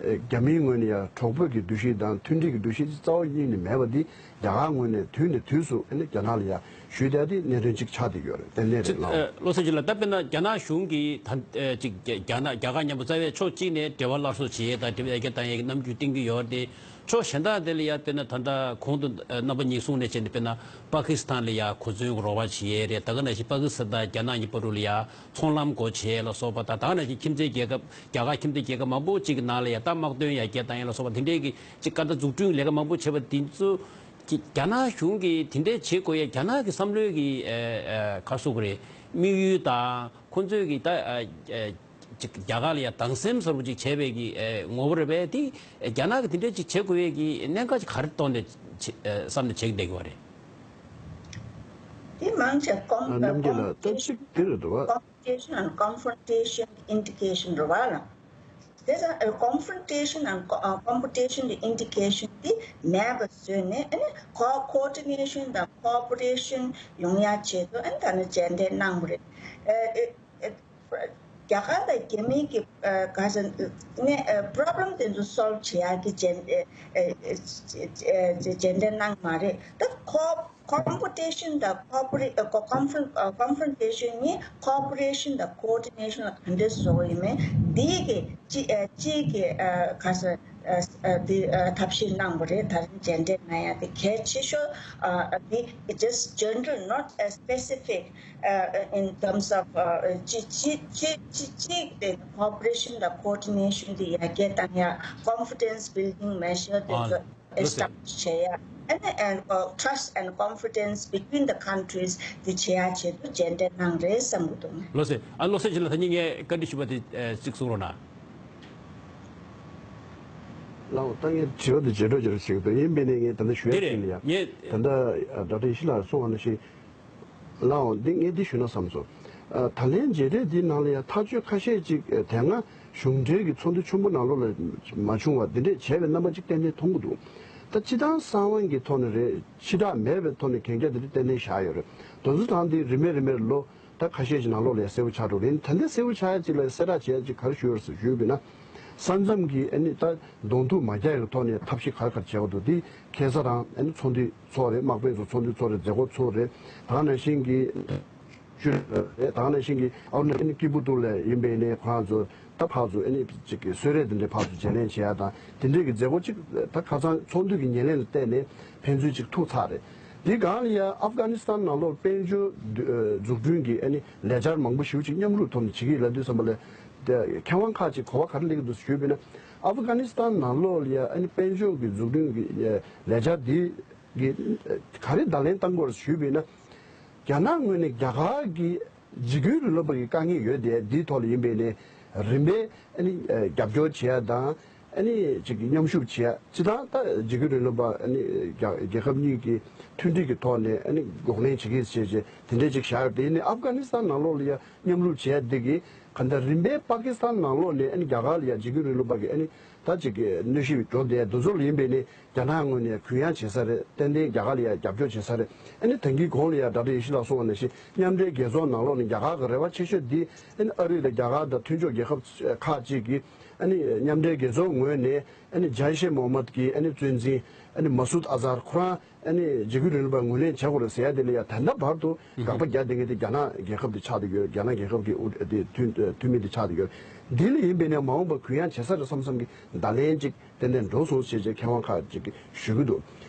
རྒྱ་མིའི་ངོས་ནས་ཡ་གྲོགས་པོ་གི་འདུ་ཤེས་དང་མཐུན་སྒྲིལ་གྱི་འདུ་ཤེས་ཅིག་རྩ་བ་ཉིད་ནས་མེད་པ་འདི་རྒྱ་གར་ངོས་ནས་དུས་ནས་དུས་སུ་ཨ་ནི་རྒྱ་ནག་ལ་ཡ་ཞུས་བསྡད་དེ་གནད་དོན་ཅིག་ཆགས་བསྡད་ཡོད་རེད། ཏན་ཏན་རེད་ལགས། བློ་བཟང་ཆོས་ལགས། ད་དཔེར་ན་རྒྱ་ནག་གཞུང་གིས་ད་ཅིག་རྒྱ་ནག་རྒྱ་གར་མཉམ་པོ་རྩ་བའི་ཕྱོགས་གཅིག་ནས་འབྲེལ་བ་སླར་གསོ་བྱེད་ཡས་དང་འབྲེལ་བ་ཡར་རྒྱས་བཏང་ཡས་ཀྱི་རྣམ་འགྱུར་བསྟན་གྱི་ཡོད་རེད་དེ། ཕྱོགས་གཞན་དག་དེ་ལ་ཡ་དཔེར་ན་ད་ལྟ་གོང་དུ་རྣམ་པ་གཉིས་གསུངས་ནས་བྱས་ནས་དཔེར་ན་པ་ཀི་སི་ཐན་ལ་ཡ་གོ་མཚོན་རོགས་པ་བྱེད་ཡས་རེད། ད་ག་ནང་བཞིན་པ་ཀི་སི་ཐན་དང་རྒྱ་ནག་གཉིས་བར་དུ་ལ་ཡ་ཚོང་ལམ་སྒོ་འབྱེད་ལ་སོགས་པ་དང་། ད་ག་ནང་བཞིན་ཁྱིམ་མཚེས་རྒྱལ་ཁབ་རྒྱ་གར་ཁྱིམ་མཚེས་རྒྱལ་ཁབ་མང་པོ་ཅིག་གི་ནང་ལ་ཡ་ད་དམག་དོན་ཡར་རྒྱས་བཏང་ཡས་ལ་སོགས་པ་དེ་འདྲའི་གི་ཅིག་ག་ད་འཛུགས་སྐྲུན་ལས་ཀ་མང་པོ་བྱས་པ་དེ་ཚོ་ཅིག་རྒྱ་ནག་གཞུང་གིས་དེ་འདྲའི་བྱེད་དགོས་ཡས་རྒྱ་ནག་གི་བསམ་བློའི་གི་ཨ་ཨ་ག་རེ་ཟེར་དགོས་རེད། དམིགས་ཡུལ་དང་ཁོང་ཚོས་གི་ད་ཨ་ཨ་ཅིག་རྒྱ་གར་ལ་ཡ་སྡང་སེམས་ཟབ་པོ་ཅིག་བྱས་པའི་གི་ཨ་ངོ་བོ་རེད་པས། དེ་རྒྱ་ནག་གིས་དེ་འདྲ་ཅིག་བྱེད་དགོས་ཡས་ཀྱི་གནད་འགག་ཅིག་ག་རེ་ཐོག་ནས་བྱེད་ཨ་བསམ་ནས་བྱེད་ཀྱི་བསྡད་ཀྱི་ཡོད་རེད། དེ་མང་ཆེ་ཀོམ་ཨ་རྣམ་རྒྱལ་ལགས། ད་ཅིག་དེ་རེད་འདུག་བ། Competition and confrontation indication རེད་བ་ལགས། དེ་ཙང་ཨ་confrontation and co- ཨ་competition གི་indication དེ་མེད་པ་བཟོས་ནས་ཨ་ནི་co- coordination དང་cooperation ཡོང་ཡ་ཆེད་དུ་ཨ་ནི་ད་ནི་མཇལ་འཕྲད་གནང་བ་རེད། ཨ་ཨ་ཨ་རྒྱ་གར་དང་རྒྱ་མིའི་གི་ཨ་ག་ཟེར་ནས་ཨ་problem དེ་ཚོ་solve བྱེད་ཡག་གི་མཇལ་ཨ་ཨ་ཨ་མཇལ་འཕྲད་གནང་མ་རེད། ད་co- competition དང་cooperation ཨ་co- confront- ཨ་confrontation གཉིས་cooperation དང་coordination ལ་ག་འདྲས་བཟོ་དགོས་ཡིན་མིན་འདི་གི་གཅིག་ཨ་གཅིག་གི་ཨ་ག་ཟེར་ཨ་ཨ་འདི་ཨ་ཐབས་ཤེས་གནང་བ་རེད། ད་རིང་མཇལ་འཕྲད་གནང་ཡ་དེ་གལ་ཆེ་ཤོས་ཨ་ཨ་འདི་it is general, not a specific uh, in terms of uh, གཅིག་གཅིག་གཅིག་གཅིག་གཅིག་དེ་cooperation དང་coordination དེ་ཡར་རྒྱས་བཏང་ཡ། Confidence building measure དེ་ཨ་ཚོ་ལགས་སོ། Establish བྱེད་ཡ། And, and uh, trust and confidence between the countries དེ་བྱེད་ཡ་ཆེད་དུ་མཇལ་འཕྲད་གནང་རེད་བསམ་གྱི་འདུག་ལགས་སོ། ཨ་བློ་བཟང་ཆོས་ལགས། ད་ནི་ངས་བཀའ་འདྲི་ཞུས་པ་དེ་ཨ་གཅིག་གསུང་རོགས་གནང་། ལགས་འོ། ད་ངས་དྲི་བ་དེ་བརྗེད་འགྲོ་བརྗེད་འགྲོ་བྱེད་ཀྱི་འདུག་ཡིན་པས་ནས་ངས་ད་ལྟ་ཞུ་ཡ་དེ་རེད། ཅིག་ལ་ཡ། ངས་ད་ལྟ་ཨ་ཌོག་ཊར་ཡེ་ཤེས་ལགས་གསུངས་པ་ནང་བཞིན། ལགས་འོ། འདི་ངས་འདི་ཞུ་ན་བསམ་སོང་། ཨ་ད་ལན་མཇལ་འཕྲད་འདིའི་ནང་ལ་ཡང་ཐག་གཅོད་ཁ་ཤས་ཅིག་ཨ་དེ་སྔ་གཞུང་འབྲེལ་གྱི་ཚོགས་འདུ་ཆེན་པོ་ནང་ལོགས་ལ་མ་བྱུང་བ་འདི་འདྲས་བྱས་པའི་རྣམ་པ་ཅིག་ཏན་ཏན་མཐོང་གི་འདུག་ད་སྤྱི་བཏང་གསང་བ་གི་ཐོག་ནས་རེད། ཕྱི་བསྒྲགས་མེད་པའི་ཐོག་ནས་གན་རྒྱ་འདི་འདྲས་ཏན་ཏན་བཞག་ཡོད་རེད། དེ་ཚོ་དང་འདི་རིམ་པས་རིམ་པས་ལོ་ད་ཁ་ཤས་ཅིག་ནང་ལོགས་ལ་ཡང་གསལ་པོ་ཆགས་འགྲོ་གི་ཡིན། ད་ལྟ་གསལ་པོ་ཆགས་ཡ་ཅིག་ལ་གསལ་བསྒྲགས་བྱས་ཡ་ཅིག་ག་རེ་ཞུས་ཡོད་རེད་ཟེར་ཞུས་པ་ཡིན་ན། ས་མཚམས་ཀྱི་ཨ་ནི་ད་གདོང་ཐུག་མ་རྒྱག་ཡག་གི་ཐོག་ནས་ཐབས་ཤེས་ག་རེ་ག་རེ་བྱེད་དགོས་འདུག་འདི་ཁ་སང་རང་ཨ་ནི་ཚོགས་འདུ་ཚོགས་རེད། དམག་དཔོན་ཚོ་ཚོགས་འདུ་ཚོགས་རེད། མཛད་སྒོ་ཚོགས་རེད། ད་ག་ནང་བཞིན་གྱི་ཞུ་རེད། ད་ག་ནང་བཞིན་གྱི་ཨ་ནི་ཨ་ནི་ཀི་པུ་ཏུ་ལ་ཡིན་པའི་ནས་ཁོ་རང་ཚོ་ད་ཕར་ཚུར་ཨ་ནི་ཅིག་གི་གསོལ་རས་དེ་འདྲའི་ཕར་ཚུར་བརྗེ་ལེན་བྱེད་ཡ་དང་དེ་འདྲའི་གི་མཛད་སྒོ་ཅིག་ད་ཁ་སང་ཚོགས་འདུ་གི་ཉེར་ལེན་ལ་བལྟས་ནས་ཕན་ཚུན་ཅིག་ཐུག་ཚར་རེད། དེ་སྒང་ལ་ཡ་ཨབ་གྷ་ནི་སི་ཐན་ནང་ལོགས་དཔལ་འབྱོར་འཛུགས་སྐྲུན་གྱི་ཨ་ནི་ལས་འཆར་མང་པོ་ཞེ་པོ་ཅིག་མཉམ་རུབ་ཐོག་ནས་བྱེད་ཀྱི་ཡོད་ལབ་དུས་ཙམ་པ་ལ། དེ་མཁས་དབང་ཁག་ཅིག་གོ་བ་ག་རེ་སླེབས་ཀྱི་འདུག་ཞུས་པ་ཡིན་ན། ཨབ་གྷ་ནི་སི་ཐན་ནང་ལོགས་ལ་ཡ་ཨ་ནི་དཔལ་འབྱོར་གྱི་འཛུགས་སྐྲུན་གྱི་ལས་འཆར་འདི་གི་ག་རེ་བརྡ་ལན་བཏང་དགོས་རེད་ཞུས་པ་ཡིན་ན། རྒྱ་ནག་ངོས་ནས་རྒྱ་གར་གྱི་འཇིགས་སྐུལ་རིང་ལུགས་པ་གི་དཀའ་ངལ་ཡོད་དེ་འདིའི་ཐོག་ལ་ཡིན་པའི་ནས་རིམ་པས་ཨ་ནི་རྒྱབ་སྐྱོར་བྱེད་ཡ་དང་། ཨ་ནི་ཅིག་མཉམ་ཞུགས་བྱེད་ཡ། སྤྱིར་བཏང་ད་འཇིགས་སྐུལ་རིང་ལུགས་པ་ཨ་ནི་རྒྱ་རྒྱལ་ཁབ་གཉིས་ཀྱི་མཐུན་སྒྲིལ་གྱི་ཐོག་ནས་ཨ་ནི་འགོག་ལན་བྱེད་ཀྱི་བྱེད་བྱེད་དེ་འདྲས་ཅིག་བཞག་ཡོད་དེ། ཡིན་ནའི་ཨབ་གྷ་ནི་སི་ཐན་ནང་ལོགས་ལ་ཡ་མཉམ་རུབ་བྱས་འདི་གིས་གང་ལྟར་རིམ་པས་པ་ཀི་སི་ཐན་ནང་ལོགས་ནས་ཨ་ནི་རྒྱ་གར་ལ་ཡ་འཇིགས་སྐུལ་རིང་ལུགས་པ་གི་ཨ་ནི་ད་ཅིག་གི་གནོན་ཤུགས་འགྲོ་བསྡད་འདི་ཚོ་ལ་ཡིན་པས་ནི་རྒྱ་ནག་ངོས་ནས་གུ་ཡངས་བྱེད་ས་རེད། ཏན་ཏན་རྒྱ་གར་ལ་ཡ་རྒྱབ་སྐྱོར་བྱེད་ས་རེད། ཨ་ནི་ད་གིན་གོང་ལ་ཡ་ཌོག་ཊར་ཡེ་ཤེས་ལགས་གསུངས་པ་ནང་བཞིན་མཉམ་འབྲེལ་རྒྱལ་ཚོགས་ནང་ལོགས་ནས་རྒྱ་གར་གི་རེ་བ་ཆེ་ཤོས་འདི་ཨ་ནི་ཨ་རི་དང་རྒྱ་གར་དང་མཐུན་ཕྱོགས་རྒྱལ་ཁབ་ཁག་ཅིག་གིས་ཨ་ནི་མཉམ་འབྲེལ་རྒྱལ་ཚོགས་ངོས་ནས་ཨ་ནི་ཇཱ་ཤེ་མོ་ཧམ་མད་ཀྱི་ཨ་ནི་གཙོ་འཛིན་ཨ་ནི་མ་སུད་ཨ་ཛར་ཁོ་རང་། ཨ་ནི་འཇིགས་སྐུལ་རིང་ལུགས་པ་ངོས་ལེན་བྱེད་དགོས་རེད་ཟེར་ཡ་དེ་ལ་ཡ་ད་ལྟ་བར་དུ་དགག་པ་རྒྱག་བསྡད་མཁན་དེ་རྒྱ་ནག་རྒྱལ་ཁབ་དེ་ཆགས་བསྡད་ཡོད། རྒྱ་ནག་རྒྱལ་ཁབ་ཀྱི་དབུ་དེ་འཐུས་འཐུས་མི་དེ་ཆགས་བསྡད་ཡོད། འདི་ལ་ཡིན་པས་ན་མ་འོངས་པ་གུ་ཡངས་བྱེད་ས་རེད་བསམ་བསམ་གྱི་བརྡ་ལན་ཅིག་ཏན་ཏན་འགྲོ་སོང་ཞེས་བྱས་མཁས་དབང་ཁག་ཅིག་གིས་ཞུ་གི་འདུག་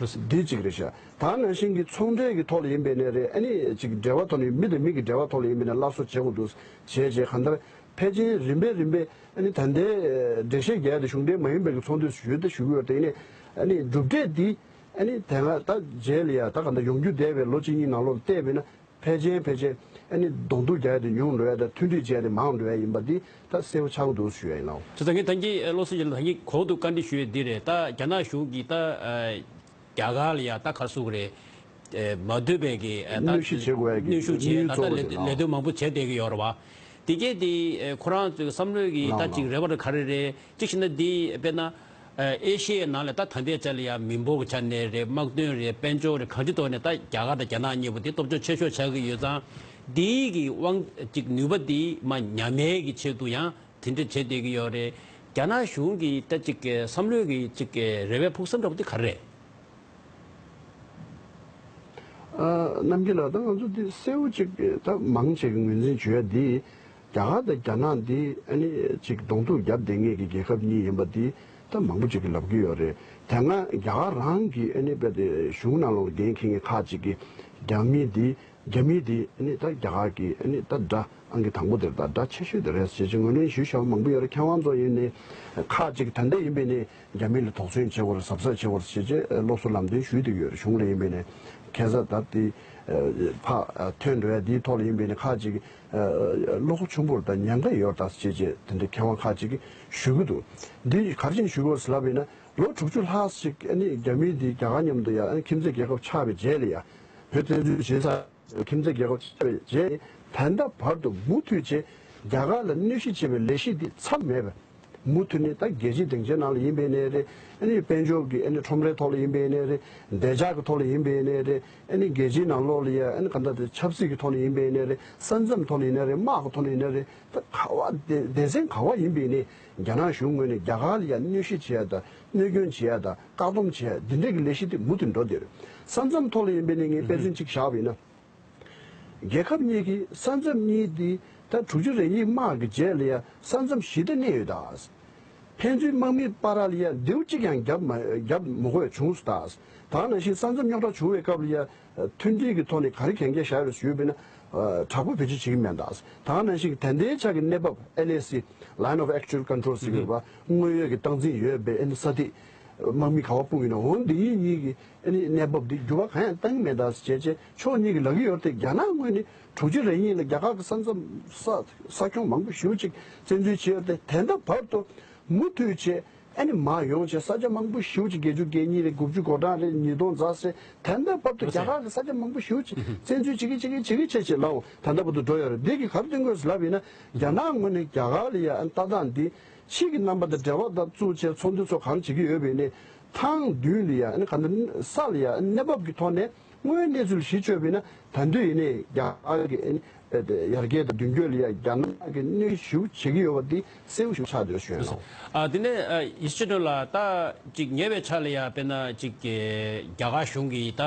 འདི་གཅིག་རེད་ཤག་ད་ནང་བཞིན་གྱི་ཚོང་འབྲེལ་གྱི་ཐོག་ལ་ཡིན་པས་ན་རེད། ཨ་ནི་ཅིག་འབྲེལ་བ་ཐོག་ནས་མི་དང་མི་གི་འབྲེལ་བ་ཐོག་ལ་ཡིན་པས་ན་སླར་གསོ་བྱེད་དགོས་འདུག་ཞེས་བྱས་གང་ལྟར་ཕལ་ཆེར་རིམ་པས་རིམ་པས་ཨ་ནི་ད་ལྟའི་འགྲེལ་བཤད་རྒྱག་ཡ་དེ་གཞུང་འབྲེལ་མ་ཡིན་པའི་གི་ཚོགས་འདུ་ཞུས་ཏེ་ཞུ་གི་ཡོད་དེ་ནས་ཨ་ནི་གྲུབ་འབྲས་འདི་ཨ་ནི་དེ་སྔ་ད་རྗེས་ལ་ཡ་ད་གང་ལྟར་ཡོང་རྒྱུ་བསྡད་པའི་ལོ་གཅིག་གཉིས་ནང་ལོགས་ལ་བལྟས་པས་ན། ཕལ་ཆེར་ཕལ་ཆེར་ཨ་ནི་གདོང་ཐུག་རྒྱག་ཡ་དེ་ཉུང་འགྲོ་ཡ་དང་མཐུན་སྒྲིལ་བྱེད་ཡ་དེ་མང་འགྲོ་ཡ་ཡིན་པ་འདི་ད་གསལ་པོ་ཆགས་ཀྱི་འདུག་ཞུ་ཡ་ཡིན་ལགས། བྱས་ཙང་ངས་ད་གིན་བློ་གསལ་རྒྱ་ལགས་ད་གིན་གོང་དུ་བཀའ་འདྲི་ཞུ་ཡས་འདི་རེད། ད་རྒྱ་ནག་གཞུང་གིས་ད་རྒྱ་གར་ལ་ཡ་ད་ག་རེ་ཟེར་དགོས་རེད། མ་འདོད་པའི་གི་ད་གནོན་ཤུགས་བྱེད་དགོས་ཡ་གི་གནོན་ཤུགས་བྱས་ད་ད་ལས་ལས་དོན་མང་པོ་བྱས་བསྡད་ཀྱི་ཡོད་རེད་བ། དེ་གས་དེ་ཁོ་རང་ཚོའི་བསམ་བློའི་གི་ད་ཅིག་རེ་བ་རེ་ག་རེ་རེད། གཅིག་བྱས་ན་འདི་དཔེར་ན། ཨེ་ཤི་ཡའི་ནང་ལ་ད་ད་ལྟའི་ཆ་ལ་ཡང་མི་འབོར་གྱི་ཆ་ནས་རེད། དམག་དོན་རེད། དཔལ་འབྱོར་རེད། གང་ཅིའི་ཐོག་ནས་ད་རྒྱ་གར་དང་རྒྱ་ནག་གཉིས་པོ་དེ་སྟོབས་ཤུགས་ཆེ་ཤོས་ཆགས་ཀྱི་ཡོད་ཙང་། འདིའི་གི་དབང་ཅིག་ནུས་པ་འདི་མ་ཉམས་ཡས་ཀྱི་ཆེད་དུ་ཡང་དེ་འདྲ་བྱེད་བསྡད་ཀྱི་ཡོད་རེད། རྒྱ་ནག་གཞུང་གི་ད་ཅིག་བསམ་བློའི་གི་ཅིག་རེ་བའི་ཕུགས་བསམ་འདྲ་པོ་དེ་ག་རེ་རེད། ཨ། རྣམ་རྒྱལ་ལགས། ད་ང་ཚོ་འདི་གསལ་བོ་ཅིག་ད་མང་ཆེ་གི་ངོས་འཛིན་བྱེད་ཡ་འདི། རྒྱ་གར་དང་རྒྱ་ནག་འདི་ཨ་ནི་ཅིག་གདོང་ཐུག་རྒྱབ་བསྡད་མཁན་གྱི་རྒྱལ་ཁབ་གཉིས་ཡིན་པ་འདི་ད་མང་པོ་ཅིག་གིས་ལབ་ཀྱི་ཡོད་རེད། དེ་སྔ་རྒྱ་གར་རང་གི་ཨ་ནི་དཔེ་དེ་གཞུང་ནང་ལོགས་འགན་འཁྱེར་མཁན་ཁག་ཅིག་གིས་རྒྱ་མི་འདི་རྒྱ་མི་འདི་ཨ་ནི་ད་རྒྱ་གར་གྱི་ཨ་ནི་ད་དགྲ་ཨང་ཀི་དང་པོ་དེ་རེད། ད་དགྲ་ཆེ་ཤོས་དེ་རེད་ཟེར་ཅིག་ངོས་ལེན་ཞུས་བཞག་པ་མང་པོ་ཡོད་རེད། མཁས་དབང་ཚོ་ཡིན་ནའི་ཁག་ཅིག་ད་ལྟ་ཡིན་པས་ནི། རྒྱ་མི་ལ་དོགས་ཟོན་བྱེད་དགོས་རེད། གཟབ་གཟབ་བྱེད་དགོས་རེད་ཞེས་བྱས་སློབ་གསོ་ལམ་སྟོན་ཞུས་བསྡད་ཡོད་རེད། གཞུང་ལ་ཡིན་པས་ནས་ཁ་སང་ད་ལྟའི་ཕར་ཐོན་འགྲོ་ཡ་འདིའི་ཐོག་ལ་ཡིན་པས་ནས་ཁག་ཅིག་བློ་ཁོག་ཆུང་པོ་རེད། ད་ཉེན་ཁ་ཡོད་རེད་ད་ཞེས་བྱས་དེ་འདྲའི་མཁས་དབང་ཁག་ཅིག་གིས་ཞུ་གི་འདུག་འདི་ག་རེ་བྱས་ནས་ཞུ་དགོས་རེད་ལབ་པ་ཡིན་ན། ལོ་དྲུག་ཅུ་ལྷག་ཅིག་ཨ་ནི་རྒྱ་མི་འདིས་རྒྱ་གར་མཉམ་དུ་ཡ་ཨ་ནི་ཁྱིམ་མཚེས་རྒྱལ་ཁབ་ཆགས་པའི་རྗེས་ལ་ཡ་བོད་བཙན་འཛུལ་བྱས་ཚར། ཁྱིམ་མཚེས་རྒྱལ་ཁབ་ཆགས་པའི་རྗེས་ད་ལྟ་བར་དུ་མུ་མཐུད་བྱས་རྒྱ་གར་ལ་གནོད་གཞི་བྱེད་པའི་ལས་གཞི་འདི་མཚམས་མེད་པ། མུ་མཐུད་ནས་ད་རྒྱལ་སྤྱིའི་སྡིངས་ཆའི་ནང་ལ་ཡིན་པའི་གནས་རེད། ཨ་ནི་དཔལ་འབྱོར་གྱི་ཨ་ནི་ཁྲོམ་རའི་ཐོག་ལ་ཡིན་པའི་གནས་རེད། བདེ་འཇགས་ཀྱི་ཐོག་ལ་ཡིན་པའི་གནས་རེད། ཨ་ནི་རྒྱལ་སྤྱིའི་ནང་ལོགས་ལ་ཡ་ཨ་ནི་གང་ལྟར་དེ་ཆབ་སྲིད་ཀྱི་ཐོག་ནས་ཡིན་པའི་གནས་རེད། ས་མཚམས་ཐོག་ནས་ཡིན་ནའི་རེད། དམག་གི་ཐོག་ནས་ཡིན་ནའི་རེད། ད་ག་བ་སྡེ་སྡེ་ཚན་ག་བ་ཡིན་པའི་གནས་རྒྱ་ནག་གཞུང་ངོས་ནས་རྒྱ་གར་ལ་ཡ་གནོད་གཞི་བྱེད་ཡ་དང་གནོད་སྐྱོན་བྱེད་ཡ་དང་བཀག་སྡོམ་བྱེད་ཡ་འདི་འདྲའི་གི་ལས་གཞི་དེ་མུ་མཐུད་འགྲོ་བསྡད་རེད། ས་མཚམས་ཐོག་ལ་ཡིན་པའི་གནས་ངས་དཔེ་མཚོན་གཅིག་བཞག་པ་ཡིན་ན། རྒྱལ་ཁབ་གཉིས་ཀྱི་ས་མཚམས་གཉིས་འདི་ད་དྲུག་ཅུ་རེ་གཉིས་དམག་གི་རྗེས་ལ་ཡ་ས་མཚམས་བཞི་ད་གནས་ཡོད་ད། ཕན་ཚུན་དམག་མིའི་བར་ལ་ཡ་མདེའུ་གཅིག་ཀྱང་བརྒྱབ་མ་བརྒྱབ་མ་དགོས་བྱུང་སོང་ད། ད་ནང་བཞིན་ས་མཚམས་རྙོག་དྲ་བྱུང་བའི་སྐབས་ལ་ཡ་མཐུན་སྒྲིལ་གྱི་ཐོག་ནས་ག་རེ་གན་རྒྱ་བཞག་ཡོད་ཞུས་པ་ཡིན་ན། དྲག་པོ་བེད་སྤྱོད་བྱེད་ཀྱི་མེད་ད། ད་ནང་བཞིན་ད་ལྟའི་ཆ་གི་གནས་བབ་ཨེལ་ཨེ་སི། Line of Actual Control ཟེར་གྱི་ཡོད་པ། དངོས་ཡོད་ཀྱི་སྟངས་འཛིན་ཡོད་པའི་ཨ་ནི་ས་ཐིག་དམག་མི་ག་བ་སྤུངས་ཡིན་ན་འོ་འདི་གཉིས་ཀྱི་ཨ་ནི་གནས་བབ་འདི་འགྱུར་བ་གང་ཡང་གཏང་གི་མེད་ད་ཟེར་བྱས་བྱས་ཕྱོགས་གཉིས་ཀྱིས་ལབ་ཀྱི་ཡོད་རེད་དེ། རྒྱ་ནག་ངོས་ནས་དྲུག་ཅུ་རེ་གཉིས་ལ་རྒྱ་གར་གྱི་ས་མཚམས་ས་ས་ཁྱོན་མང་པོ་ཞེ་པོ་ཅིག་བཙན་འཛུལ་བྱས་ཡོད་རེད་དེ། ད་ལྟ་བར་དུ་མུ་མཐུད་བྱས་ཨ་ནི་མར་ཡོང་བྱས་ས་ཆ་མང་པོ་ཞེ་པོ་ཅིག་བརྒྱད་ཅུ་གྱ་གཉིས་རེད། དགུ་བཅུ་གོ་གྲངས་རེད། ཉིས་སྟོང་རྩ་ཟེར་ད་ལྟ་བར་དུ་རྒྱ་གར་གྱི་ས་ཆ་མང་པོ་ཞེ་པོ་ཅིག་བཙན་འཛུལ་བྱེད་ཀྱི་བྱེད་ཀྱི་བྱེད་ཀྱི་བྱས་བྱས་ལའོ་ད་ལྟ་བར་དུ་འགྲོ་ཡོད་རེད། འདི་གིས་ག་རེ་སྟོན་གྱི་ཡོད་ཟེར་ལབ་པ་ཡིན་ན། རྒྱ་ནག་ངོས་ནས་རྒྱ་གར་ལ་ཡ་ཨ་ནི་ལྟ་སྟངས་འདི། ཕྱི་གི་རྣམ་པ་དང་འབྲེལ་བ་དང་བཙུགས་བྱས་ཚོགས་འདུ་ཚོ་གང་བྱེད་ཀྱི་ཡོད་པ་ཡིན་ནའི་ཐང་མདུན་ལ་ཡ་ཨ་ནི་ག་འདྲ་ས་ལ་ཡ་གནས་བབ་ཀྱི་ཐོག་ནས་དངོས་ཡོད་གནས་ཚུལ་གཞི་བཅོལ་བ་ཡིན་ན་ད་དུང་ཡིན་ནའི་རྒྱ་གར་གྱི་ཨ་ནི་ཡར་རྒྱས་དང་མདུན་སྐྱོད་ལ་ཡ་རྒྱ་ནག་གི་གནོད་ཞིབ་བྱེད་ཀྱི་ཡོད་པ་འདི་གསལ་པོ་ཞིག་ཆགས་འདུག་ཞུ་ཡ་ལགས། ཨ་དེ་ནས་ཨ་ཡེ་ཤེས་སྒྲོན་ལགས། ད་ཅིག་ཉེ་བའི་ཆར་ལ་ཡ་དཔེར་ན་ཅིག་རྒྱ་གར་གཞུང་གིས་ད་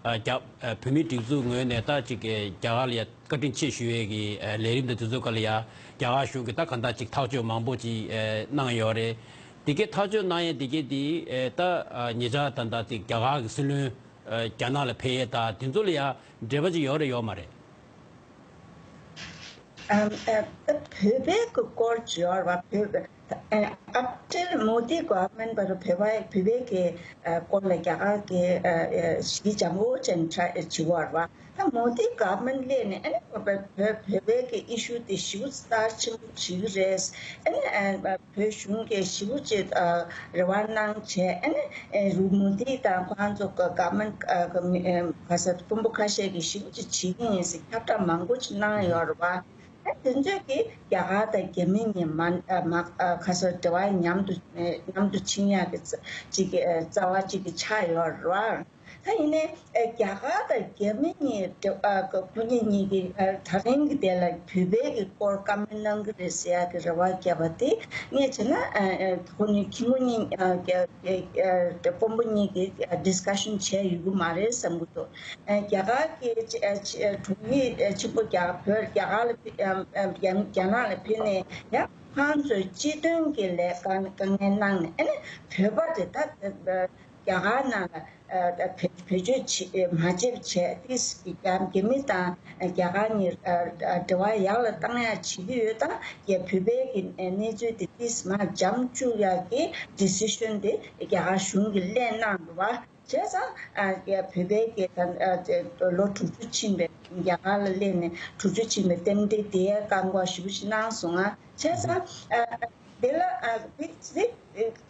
རྒྱ་བོད་མིའི་སྒྲིག་འཛུགས་ངོས་ནས་ད་ཅིག་རྒྱ་གར་ལ་ཡ་བཀའ་དྲིན་ཆེ་ཞུ་ཡས་ཀྱི་ལས་རིམ་དང་དེ་ཚོའི་སྐོར་ལ་ཡ་རྒྱ་གར་གཞུང་གིས་ད་གང་ལྟར་ཅིག་ཐག་གཅོད་མང་པོ་ཅིག་གནང་ཡོད་རེད། དེ་གའི་ཐག་གཅོད་གནང་ཡས་དེ་གའི་དེ་ད་ཉེ་ཆར་ད་ལྟ་དེ་རྒྱ་གར་གྱི་སྲིད་བློན་རྒྱ་ནག་ལ་ཕེབས་ཡས་ད་དེ་ཚོ་ལ་ཡ་འབྲེལ་བ་ཅིག་ཡོད་རེད་ཡོད་མ་རེད། ཨམ། ཨ། བོད་པའི་གི་སྐོར་བརྗོད་པ། བོད་པའི་ཨ་ཊེལ་མོ་དི་གོ་ཝར་མེན་པར་བོད་པ་བོད་པའི་གི་སྐོར་ལ་རྒྱ་གར་གི་ཞི་བདེ་འཇམ་པོ་ཅན་བྱེད་པར་བ། ད་མོ་དི་གོ་ཝར་མེན་སླེབས་ནས་ཨ་ནི་བོད་བོད་བོད་པའི་གི་ཨི་ཤུ་དེ་ཞེ་པོ་རྩ་ཆེན་པོ་བྱེད་ཀྱི་རེད། ཨ་ནི་བོད་གཞུང་གིས་ཞེ་པོ་ཅིག་རེ་བ་གནང་བྱས། ཨ་ནི་རུ་མོ་དི་དང་ཁོང་ཚོ་གི་གོ་ཝར་མེན་གི་ག་ས་དཔོན་པོ་ཁ་ཤས་ཀྱིས་ཞེ་པོ་ཅིག་བྱེད་ཀྱི་ཡིན་ཟེར་ཁྱབ་བསྒྲགས་མང་པོ་ཅིག་གནང་ཡོད་རེད་བ། ཨ་དེ་ཚོས་ཀྱིས་རྒྱ་གར་དང་རྒྱ་མི་གཉིས་མ་མ་ཁ་སང་འབྲེལ་བ་མཉམ་དུ་མཉམ་དུ་ཕྱིན་ཡག་གི་ཅིག་རྩ་བ་ཅིག་གི་ཆགས་ཡོད་རེད་བ། ད་ཡིན་ནའི་ཨ་རྒྱ་གར་དང་རྒྱ་མི་གཉིས་འབྲེལ་ཨ་ཁོ་གཉིས་གཉིས་ཀྱིས་ཨ་ད་རིང་གི་དེ་ལ་བོད་པའི་གི་སྐོར་བཀའ་མོལ་གནང་གི་རེད་ཟེར་ཡག་གི་རེ་བ་བརྒྱབ་པ་དེ་ངས་བྱས་ན་ཨ་ཨ་ཁོ་གཉིས་ཁྱི་མོ་གཉིས་ཨ་རྒྱ་ཨ་ཨ་དཔོན་པོ་གཉིས་ཀྱིས་ཨ་ཌིས་ཀ་ཤན་བྱས་ཡོད་གི་མ་རེད་བསམ་གི་འདུག་ཨ་རྒྱ་གར་གྱི་ཨ་ཨ་དྲུང་ཡིག་ཨ་ཆེན་པོ་རྒྱ་བོད་རྒྱ་གར་ལ་ཕེ་ཨ་ཨ་རྒྱ་རྒྱ་ནག་ལ་ཕེབས་ནས་ཡང་ཁོང་ཚོས་སྤྱི་དོན་གྱི་ལས་དཀའ་དཀའ་ངལ་གནང་ནས་ཨ་ནི་བོད་པ་དེ་ད་ཨ་རྒྱ་གར་ནང་ལ། ཨ་བེད་བེད་སྤྱོད་བྱེད་མ་བྱེད་བྱས་ཏིས་ཀྱི་རྒྱ་རྒྱ་མི་དང་རྒྱ་གར་གཉིས་ཨ་ཨ་འབྲེལ་བ་ཡག་ལ་བཏང་ཡག་བྱེད་ཀྱི་ཡོད་ད་རྒྱ་བོད་པའི་གི་གནས་ཚུལ་དེ་ཏིས་མར་འཇམ་བཅུག་ཡག་གི་ཌི་སི་ཤན་དེ་རྒྱ་གར་གཞུང་གིས་ལེན་གནང་འདུག་བ། བྱས་ཙང་ཨ་རྒྱ་བོད་པའི་གི་ད་ཨ་ལོ་དྲུག་ཅུ་ཕྱིན་པའི་རྒྱ་གར་ལ་སླེབས་ནས་དྲུག་ཅུ་ཕྱིན་པའི་རྟེན་འབྲེལ་དེའི་བཀའ་འགོག་ཞེ་པོ་ཞིག་གནང་སོང་ང་། བྱས་ཙང་ཨ་དེ་ལ་ཨ་this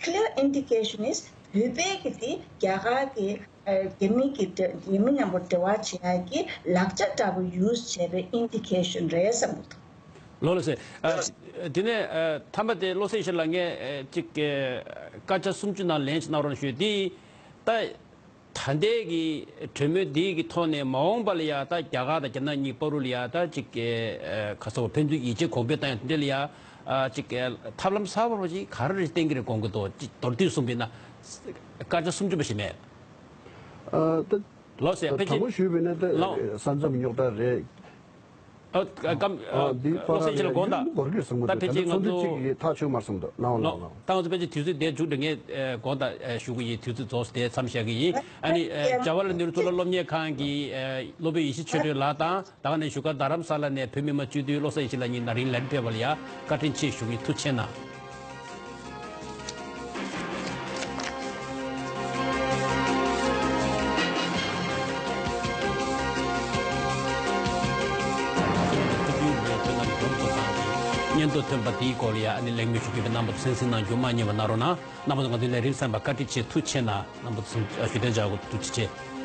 clear indication is བོད་པའི་གི་དེ་རྒྱ་གར་གི་ཨ་རྒྱ་མི་གི་འབྲེ་རྒྱ་མི་མཉམ་པོ་འབྲེལ་བ་བྱེད་ཡག་གི་ལག་ཆ་འདྲ་པོ་ཡུ་སི་བྱས་པའི་ཨིན་ཌི་ཀེ་ཤན་རེད་བསམ་གི་འདུག་ལགས་སོ། ཨ་དེ་ནས་ཨ་མཐའ་མ་དེ་བློ་གསལ་ཞིག་ལ་ངས་ཨ་ཅིག་ཨ་སྐར་ཆ་སུམ་ཅུ་ནང་ལན་ཞིག་གནང་རོགས་ཞུ། དེ་ད། ད་ལྟའི་གི་གྲོས་མོལ་འདི་གི་ཐོག་ནས་མ་འོངས་པ་ལ་ཡ་ད་རྒྱ་གར་དང་རྒྱ་ནག་གཉིས་བར་དུ་ལ་ཡ་ད་ཅིག་གི་ཨ་ཁ་སོ་ཕན་ཚུན་ཡིད་ཆེས་གོང་འཕེལ་བཏང་ཡ་དེ་འདྲ་ལ་ཡ་ཨ་ཅིག་གི་ཐབས་ལམ་གསར་པ་ཅིག་ག་རེ་རེ་བསྟན་གི་རེད་དགོངས་གི་འདུག་ཅིག་མདོར་བསྡུས་གསུངས་པ་ཡིན་ན་སྐར་ཆ་སུམ་ཅུ་པ་ཞིག་མེད། ཨ་ད་ལགས་སོ། ཡ་ཕལ་དྲང་པོ་ཆེར་ཞུས་པ་ཡིན་ན་ད་ལགས། ས་མཚམས་རྙོག་དྲ་རེད། ཨ་སྐམ་ཨ་འདི་བློ་བསམ་ཤེས་ལ་དགོངས་དག་ད་ཕལ་ཆེར་ང་ཚོ་ཚོད་ཅིག་གི་ཐག་ཆོད་མ་སོང་འདུག་གནང་བ་ལགས་གནང་བ། ད་ང་ཚོ་ཕལ་ཆེར་དུས་ཚོད་དེ་མཇུག་སྒྲིལ་ངེས་དགོངས་དག་ཞུ་གི་ཡིན། དུས་ཚོད་རྫོགས་སོང་དེ་མཚམས་བཞག་གི་ཡིན། ཨ་ནི་ཨ་ཇ་ཝ་ལལ་ནེ་རུ་གཙུག་ལག་སློབ་གཉེར་ཁང་གི་ཨ་སློབ་དཔོན་ཡེ་ཤེས་ཆོས་སྒྲོན་ལགས་དང་ད་ག་ནས་བཞུགས་སྒར་རྡ་རམ་ས་ལ་ནས་བོད་མི་མང་སྤྱི་འཐུས་བློ་བཟང་ཡེ་ཤེས་ལགས་གཉིས་ན་རིང་ལན་ཕེབས་པ་ལ་ཡ་བཀའ་དྲིན་ཆེ་ཞུ་གི་ཡིན། ཐུགས་རྗེ་གནང་། སྙན་ཐོ་ཐོན་པ་དེའི་སྐོར་ལ་ཡ་ཨ་ནི་ལེགས་སྨོན་ཞུ་རྒྱུ་བའི་རྣམ་པ་ཚོ་གསན་གཟིགས་གནང་རྒྱུ་མ་བསྙེལ་བ་གནང་རོགས་གནང་། རྣམ་པ་ཚོ་ང་ཚོའི་ལས་རིམ་གསན་པར་བཀའ་དྲིན་ཆེ། ཐུགས་རྗེ་གནང་། རྣམ་པ་ཚོ་ཞུ་དོན་བྱ་དགོས། ཐུགས་རྗེ་ཆེ།